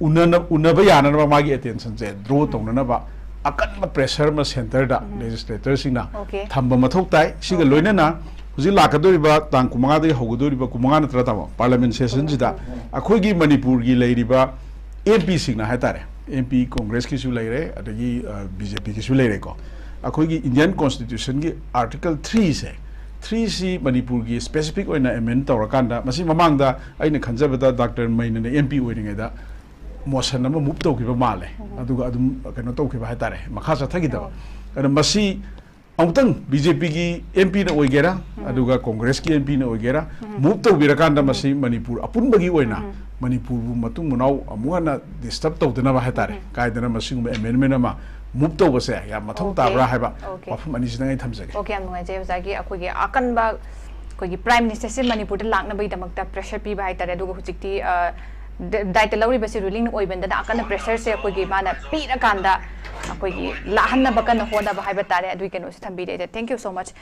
ꯎꯅꯅ-, ꯎꯅꯕ ꯌꯥꯅꯅꯕ, ꯃꯥꯒꯤ attentionꯁꯦ draw ꯇꯧꯅꯅꯕ ꯑꯀꯟꯕ pressure ꯑꯃ centreꯗ legislatorꯁꯤꯡꯅ Okay. ꯊꯝꯕ ꯃꯊꯧ ꯇꯥꯏ꯫ ꯁꯤꯒ ꯂꯣꯏꯅꯅ ꯍꯧꯖꯤꯛ ꯂꯥꯛꯀꯗꯧꯔꯤꯕ ꯇꯥꯡ ꯀꯨꯟꯃꯉꯥꯗꯒꯤ ꯍꯧꯒꯗꯧꯔꯤꯕ, ꯀꯨꯟꯃꯉꯥ ꯅꯠꯇ꯭ꯔꯥ ꯇꯥꯃꯣ, Parliament sessionꯁꯤꯗ ꯑꯩꯈꯣꯏꯒꯤ ꯃꯅꯤꯄꯨꯔꯒꯤ ꯂꯩꯔꯤꯕ MPꯁꯤꯡꯅ ꯍꯥꯏꯇꯥꯔꯦ, MP Congressꯀꯤꯁꯨ ꯂꯩꯔꯦ, ꯑꯗꯒꯤ, ꯑ, BJPꯒꯤꯁꯨ ꯂꯩꯔꯦꯀꯣ꯫ ꯑꯩꯈꯣꯏꯒꯤ Indian Constitutionꯒꯤ Article threeꯁꯦ, threeꯁꯤ ꯃꯅꯤꯄꯨꯔꯒꯤ specific ꯑꯣꯏꯅ amend ꯇꯧꯔꯀꯥꯟꯗ, ꯃꯁꯤ ꯃꯃꯥꯡꯗ ꯑꯩꯅ ꯈꯟꯖꯕꯗ Doctor ꯃꯩꯅꯅ MP ꯑꯣꯏꯔꯤꯉꯩꯗ motion ꯑꯃ move ꯇꯧꯈꯤꯕ ꯃꯥꯜꯂꯦ, ꯑꯗꯨꯒ ꯑꯗꯨꯝ ꯀꯩꯅꯣ ꯇꯧꯈꯤꯕ ꯍꯥꯏꯇꯥꯔꯦ, ꯃꯈꯥ ꯆꯠꯊꯈꯤꯗꯕ꯫ ꯑꯗꯣ ꯃꯁꯤ ꯑꯃꯨꯛꯇꯪ BJPꯒꯤ MPꯅ ꯑꯣꯏꯒꯦꯔꯥ, ꯑꯗꯨꯒ Congressꯀꯤ MPꯅ ꯑꯣꯏꯒꯦꯔꯥ, move ꯇꯧꯕꯤꯔꯀꯥꯟꯗ ꯃꯁꯤ ꯃꯅꯤꯄꯨꯔ ꯑꯄꯨꯟꯕꯒꯤ ꯑꯣꯏꯅ ꯃꯅꯤꯄꯨꯔꯕꯨ ꯃꯇꯨꯡ ꯃꯅꯥꯎ ꯑꯃꯨꯛ ꯍꯟꯅ disturb ꯇꯧꯗꯅꯕ ꯍꯥꯏꯇꯥꯔꯦ, ꯀꯥꯏꯗꯅ ꯃꯁꯤꯒꯨꯝꯕ amendment ꯑꯃ move ꯇꯧꯕꯁꯦ ꯌꯥꯝ ꯃꯊꯧ Okay. ꯇꯥꯕ꯭ꯔꯥ ꯍꯥꯏꯕ Okay. ꯋꯥꯐꯝ ꯑꯅꯤꯁꯤꯗꯪ ꯑꯩ ꯊꯝꯖꯒꯦ꯫ ꯑꯣꯀꯦ, ꯌꯥꯝ ꯅꯨꯡꯉꯥꯏꯖꯩ ꯑꯣꯖꯥꯒꯤ ꯑꯩꯈꯣꯏꯒꯤ ꯑꯀꯟꯕ ꯑꯩꯈꯣꯏꯒꯤ Prime Ministerꯁꯦ ꯃꯅꯤꯄꯨꯔꯗ ꯂꯥꯛꯅꯕꯒꯤꯗꯃꯛꯇ pressure ꯄꯤꯕ ꯍꯥꯏꯇꯥꯔꯦ꯫ ꯑꯗꯨꯒ ꯍꯧꯖꯤꯛꯇꯤ, ꯑ, ꯗ-, ꯗꯥꯏꯇ ꯂꯧꯔꯤꯕꯁꯤ ruling ꯑꯣꯏꯕꯅꯤꯅ ꯑꯀꯟꯕ pressureꯁꯦ ꯑꯩꯈꯣꯏꯒꯤ ꯃꯥꯅ ꯄꯤꯔꯀꯥꯟꯗ ꯑꯩꯈꯣꯏꯒꯤ ꯂꯥꯛꯍꯟꯅꯕ ꯀꯟꯅ ꯍꯣꯠꯅꯕ ꯍꯥꯏꯕ ꯇꯥꯔꯦ꯫ ꯑꯗꯨꯒꯤ ꯀꯩꯅꯣꯁꯦ ꯊꯝꯕꯤꯔꯦ꯫ Thank you so much꯫